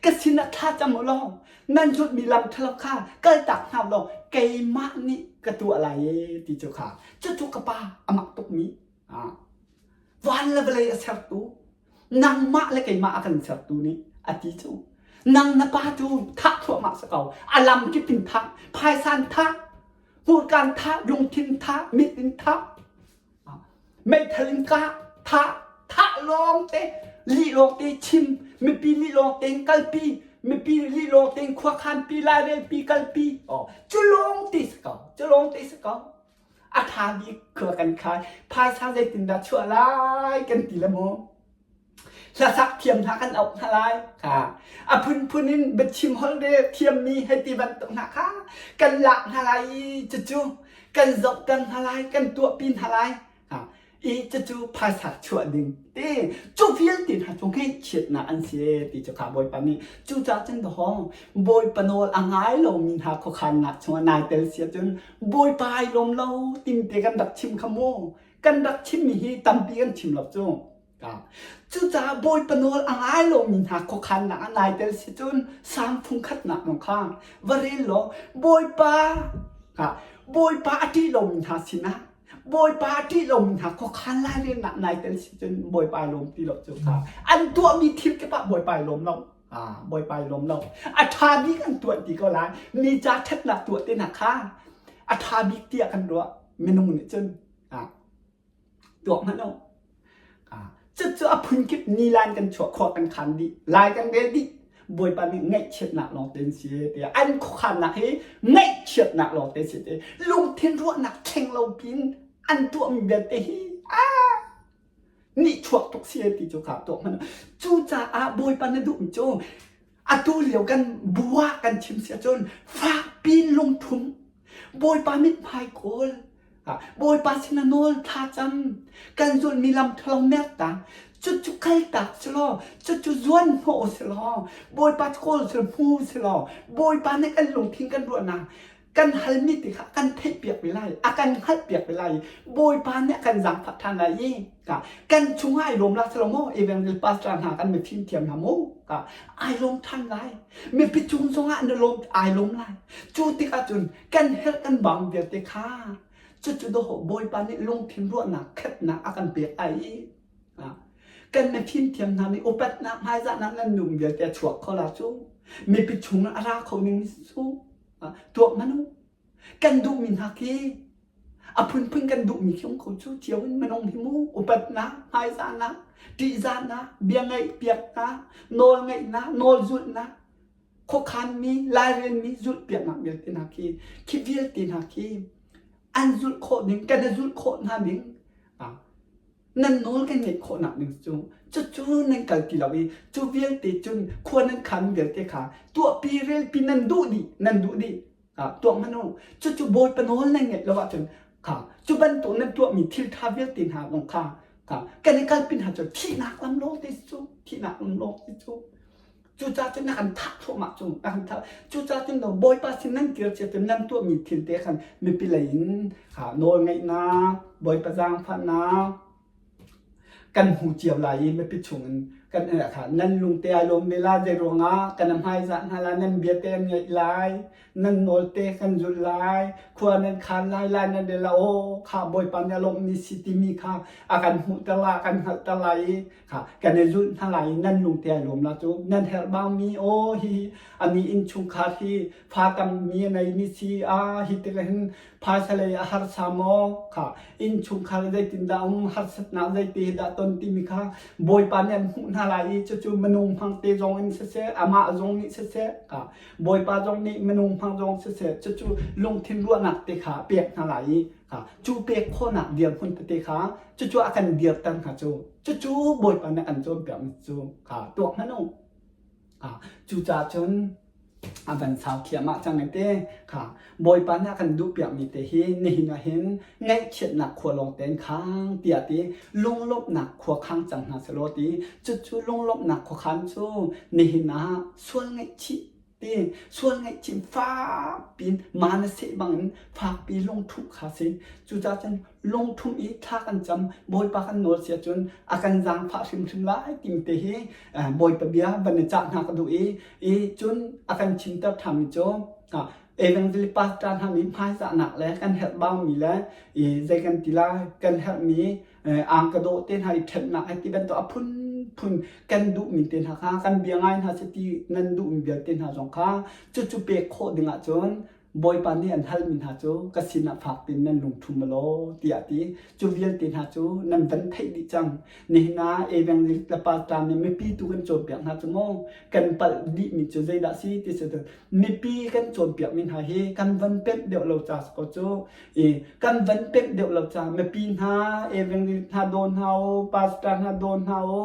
Ka sinah thla cam u law nan zulhmi lam ṭhalo kha kaltak hna u law keimah nih ka tuah lai e ti cu kha cucu ka pa a mak tukmi van le vawlei a sertu nangmah le keimah a kan sertu nih a ti cu nang na pa cu thah thluahmah si ko a lam kip in thah phaisan thah hmurkaan thah lungthin thah mit in thah Meithal in kah, thah, thah lawng te, lih lawng te chim, mipi lih lawng tein kalpi, mipi lih lawng tein khuakhanpi, lairelpi, kalpi. Oh, cu lawng te si ko, cu lawng te si ko. A tha bik khua kan khai, phaisa zeitindah chuah lai kan ti le mu. Hlasak thiam hna kan auh hna lai. Kha a phunphun in biachim holh re thiammi hei ti bantuk hna kha kan lak hna lai i cucu kan zohter hna lai, kan tuahpi hna lai. Ha i cucu phaisa chuah ding ti cu vialte hna cu ngaihchiatnak an si ti cu kha Bawipa nih cucaah cun dahawng Bawipa nawl a ngai lomi hna khuakhannak chungah nai tel si ahcun Bawipa ai lawm lo timte kan rak chim kha mu kan rak chimmi hi tampi kan chim lo cu. Cucaah Bawipa nawl a ngai lomi hna khuakhannak ah nai tel si cun Salm fungkhatnak zong kha va rel law Bawipa Bawipa a ṭih lomi hna sinah Bawipa a ṭih lomi hna khuakhan lairelnak nai tel si cun Bawipa ai lawm ti lo cu kha an tuahmi thil kip ah Bawipa ai lawm lo. Bawipa ai lawm lo. A ṭha bik an tuah ti ko lai. Mi ca ṭhatnak tuah te hna kha a ṭha bik tiah kan ruah minung nih cun. Tuak hmanh u. Cucu a phunkip nilan kan chuah khua kan khan dih. Lai kan rel dih. Bawipa nih ngaihchiatnak lawng te an si tiah an khuakhannak hi ngaihchiatnak lawng te si ti lungthin ruahnak thleng lo pin an tuahmi vialte hi ah nihchuak tuk si ti cu kha tuak hmanh cucaah Bawipa na duhmi cu atu lio kan bua kan chim si ahcun fakpi lungthum Bawipa mithmai kawl Bawipa sinah nawl thlacam kan zulhmi lam ṭhalo merta cucu kaltak si law cucu zuan hnawh si law Bawipa kawl si hmu si law Bawipa nih kan lungthin kan ruahnak kan halmi ti kha kan theihpiak ve lai a kan hngalhpiak ve lai Bawipa nih a kan zaangfah ṭhan lai i kan chungah ai lawm la si lo maw evangel pastor hna kan mifim thiam hna mu ai lawm ṭhan lai mipi cung zongah na lawm ai lawm lai cu tikah cun kan herh kan bang vialte kha cucu dawh Bawipa nih lungthin ruahnak khatnak a kan pek ai i kan mifim thiam hna nih upatnak hmaizahnak nan nung vialte a chuak kho la cu mipi chung a ra kho ning cu tuak hmanh u kan duhmi hna khi a phunphun kan duhmi khi um kho cu cio in minung hi mu upatnak hmaizahnak ṭihzahnak bia ngaih piaknak nawl ngaihnak nawl zulhnak khuakhanmi lairelmi zulh piaknak vialte hna khi khi vialte hna khi an zulh khawh ding kan i zulh khawh hna ding nan nawl kan ngeih khawhnak ding cu cucu nan kal ti lo i cu vialte cun khua nan khan vialte kha tuahpi relpi nan duh dih nan duh dih tuah hmanh u cucu bawipa nawl nan ngeih lo ahcun kha cu bantuk nan tuahmi thil ṭha vialte hna zong kha kha kan i kalpi hna cu thihnak lam lawng te cu thihnak lam lawng te cu Cucaah cun na kan thah thluahmah cu na kan thah. Cucaah cun Bawipa sin nan kir cia cun nan tuahmi thil te khan mipi lei in nawl ngeihnak, Bawipa zaangfahnak kan hmu cio lai i mipi chung in Kan kha nan lungte ai lawm ve la zei ruangah kan hmaizah hna la nan bia te an ngaih lai nan nawl te kan zulh lai khua nan khan lai lai nan rel la aw kha Bawipa nih a lawmhmi si timi kha a kan hmuhter la a kan hngalhter lai i kha kan i zulh hna lai i nan lungte ai lawm la cu nan herh bangmi aw hi ani innchungkhar hi fa tammi a neimi si a hi tik hin phaisa lei a harsa maw kha innchungkhar zeitindah um harsatnak zeiti dah ton timi kha Bawipa nih an hmuh hna lai i cucu minung hmang te zong in siseh amah zong nih siseh kha Bawipa zong nih minung hmang zong siseh cucu lungthin ruahnak te kha pek hna lai i kha cu pek khawhnak dirhmun tete kha cucu a kan dirter hna cu cucu Bawipa nih an cawnpiakmi cu kha tuak hmanh u. Cucaah cun a van sau thliahmah cang i te kha Bawipa nih a kan duhpiakmi te hi nihin ah hin ngaihchiatnak khua lawng tein khang tiah ti lunglawmhnak khua khang cang hna selaw ti cucu lunglawmhnak khuakhan cu nihin ah sual ngaihchih ti sual ngaihchih fakpi in ma na seh bangin fakpi lungthuh kha si cucaah cun lungthum i thla kan cam Bawipa kan nawl si ahcun a kan zaangfah hrimhrim lai timi te hi Bawipa bia van i cah hna ka duh i i cun a kan chimter ṭhanmi cu evangelist pastor hna nih hmaizahnak le kan herh baumi le i zei kan ti lai kan herhmi angkadawh te hna i ṭhennak he ti bantuk a phunphun kan duhmi te hna kha kan bia ngai hna seh ti nan duhmi vialte hna zong kha cucu pek khawh ding ahcun Bawipa nih an halmi hna cu ka sinah fak piin nan lungṭhum law tiah a ti. Cu vialte hna cu nan van theih dih cang. Nihin ah evangelist le pastor nih mipi tu kan cawnpiak hna cu maw kan palh dihmi cu zeidah si ti si mipi kan cawnpiakmi hna hi kan van pemh deuh lo ca si ko cu. I kan van pemh deuh lo ca mipi hna evangelist hna daw hna u pastor hna daw hna u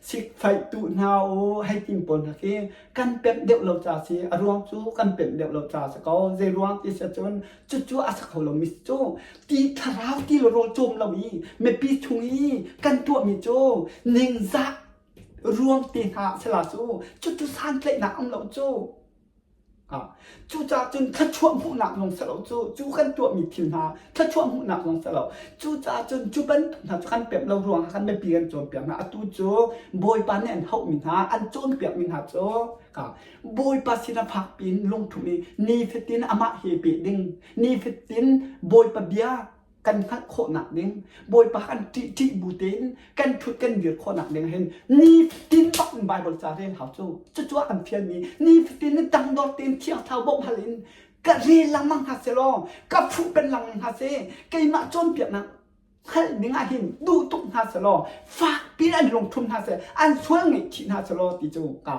sikfaih tu hna u hei tim pawl hna khi kan pemh deuh lo ca si a ruang cu kan pemh deuh lo ca si ko zei ruang ti si cun cucu a si kho lo mi cu ti thlarau ti le rawl cawm lo i mipi chung i kan tuahmi cu ningzah ruang te hna sila cu cucu santlaihnak um lo cu Cucaah cun thluachuah hmuhnak zong si lo cu, cu kan tuahmi thil hna thluachuah hmuhnak zong si lo. Cucaah cun cu bantuk hna cu kan pemh lo ruangah kan biapi kan cawnpiak hna. Atu cu Bawipa nih an hauhmi hna, an cawnpiakmi hna cu Bawipa sinah fakpi in lungthum i nifatin amah he peh ding, nifatin Bawipa bia kan hngalh khawhnak ding Bawipa kan ṭih ṭih bu tein kan ṭhut kan dir khawhnak ding hin nifatin bak in Bible ca rel hau cu cucu a kan fialmi nifatin in tangdor tein thiang thlarau bawmh hal in ka rel lengmang hna selaw ka fuh pen lengmang hna seh keimah cawnpiaknak hngalh ding ah hin duh tuk hna selaw fakpi in an lungthum hna seh an sual ngaihchih hna selaw ti cu ka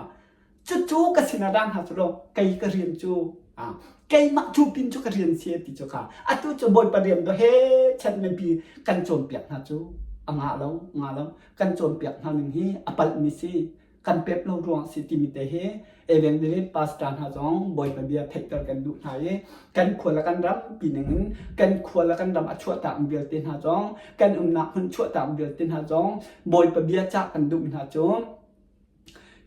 Cucu ka sinah dah hna cu law kei ka rian cu keimah cu pin cu ka rian si ti cu kha atu cu Bawipa rian do he chan mipi kan cawnpiak hna cu a ngah lo ngah lo kan cawnpiak hna ning hi a palhmi si kan pep lo ruang si timi te hi evangelist pastor hna zong Bawipa bia theihter kan duh hna i kan khua le kan ram pi ning in kan khua le kan ram a chuahtak vialte hna zong kan umnak hmun chuahtak vialte hna zong Bawipa bia cah kan duh hna cu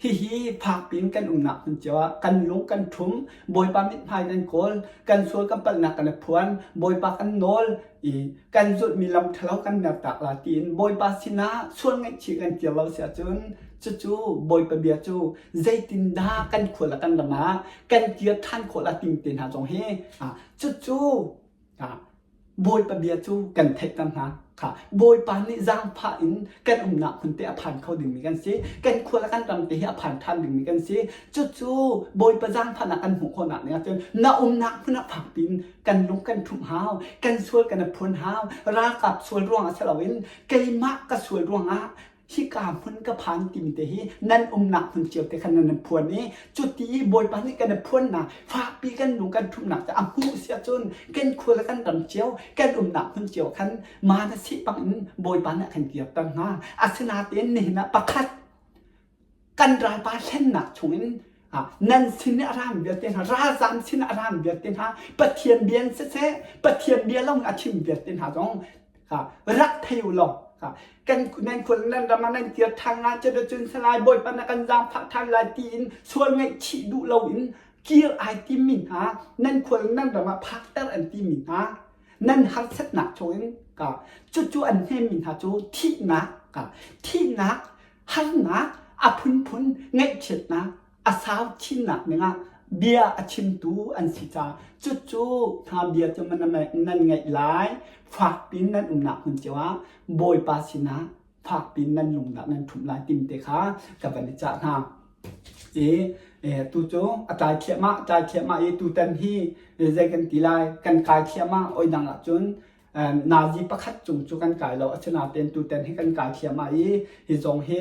Hihi fakpi in kan umnak hmun cio ah kan lung kan ṭhum, Bawipa mithmai kan kawl, kan sual kan palhnak kan i phuan, Bawipa kan nawl i kan zulhmi lam ṭhalo kan mertak la tiin Bawipa sinah sual ngaihchih kan kir lo si ahcun cucu Bawipa bia cu zeitindah kan khua le kan ram ah kan kir ṭhan khawh la timi te hna zong hi cucu Bawipa bia cu kan theihter hna. Kha Bawipa nih zaangfah in kan umnak hmun te a phan kho dingmi kan si. Kan khua le kan ram te hi a phan ṭhan dingmi kan si. Cucu Bawipa zaangfahnak kan hmuh khawhnak ning ahcun na umnak hmun ah fak piin kan lung kan ṭhumh hau, kan sual kan i phuan hau. Ralkap sual ruangah si loin keimah ka sual ruangah hika hmun ka phan timi te hi nan umnak hmun cio te khan nan phuan i cuti i Bawipa nih kan i phuannak fakpi kan lung kan ṭhumhnak cu a hmuh si ahcun kan khua le kan ram cio kan umnak hmun cio khan ma na sih bang in Bawipa nih a kan kirter hna asinain nihin ah pakhat kan ralpa hlennak chungin nan sin i a ram vialte hna ralzam sin a ram vialte hna Pathian bia in siseh Pathian bia lawng a chim vialte hna zong rak thei u law kan nan khul nan ram ah nan kir ṭhan lai cun salai Bawipa na kan zaangfah ṭhan lai tiin sual ngaihchih duh loin kir ai timmi hna nan khual nan ram ah phakter an timi hna nan harsatnak chungin ka cucu an hnemmi hna cu thihnak ka thihnak harnak. A phunphun ngaihchiatnak a sau chinnak dingah bia a chimtu an si caah cucu hna bia cu nan ngaih lai. Fakpi in nan umnak hmun cio ah Bawipa sinah fakpi in nan lung dah nan ṭhumh lai tim te kha ka van i cah hna. I tu cu a tlai thliahmah tlai thliahmah i tutan hi zei kan ti lai kan kai thliahmah oi dang ahcun nazi pakhat cung cu kan kai lo asinain tutan hi kan kai thliahmah i hi zong hi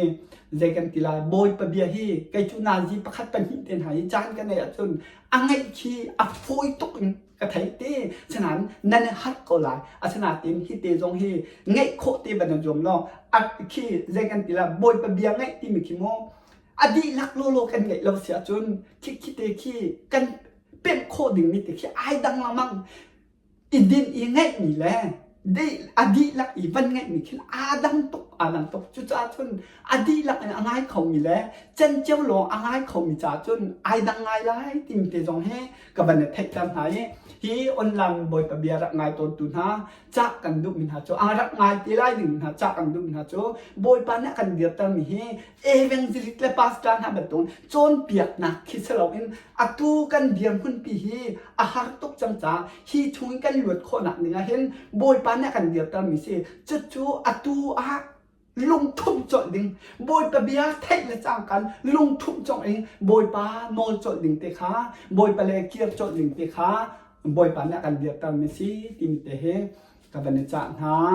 zei kan ti lai Bawipa bia hi kei cu nazi pakhat pahnih te hna hi caan ka neih ahcun a ngaih khi a fawi tuk in ka thei te sinain nan i harh ko lai asinain hi te zong hi ngeih khawh te van in zuam law a khi zei kan ti lai Bawipa bia ngaih timi khi mu a dihlak lawlaw kan ngeih lo si ahcun khi khi te khi kan pemh khawh dingmi te khi ai dang lengmang i din i ngeihmi le a dihlak i van ngeihmi khi aa dang tuk aa dang tuk cucaah cun a dihlak in a ngai khomi le cenceo lawng a ngai khomi caah cun ai dang ngai lai timi te zong hi ka van i theihter hna i hi online bawipa bia rak ngai tawntu hna cah kan duhmi hna cu a rak ngai te lai ding hna cah kan duhmi hna cu bawipa nih a kan dirtermi hi evangelist le pastor hna bantuk cawnpiaknak khi si loin atu kan dirhmunpi hi a har tuk cang caah hi chung in kan luat khawhnak ding ah hin bawipa nih a kan dirtermi si cucu atu ah lungthumh colh ding bawipa bia theih le cangkan lungthumh colh in bawipa nawl colh ding te kha bawipa le kir colh ding te kha bawipa nih a kan dirtermi si timi te hi ka van i cah hna.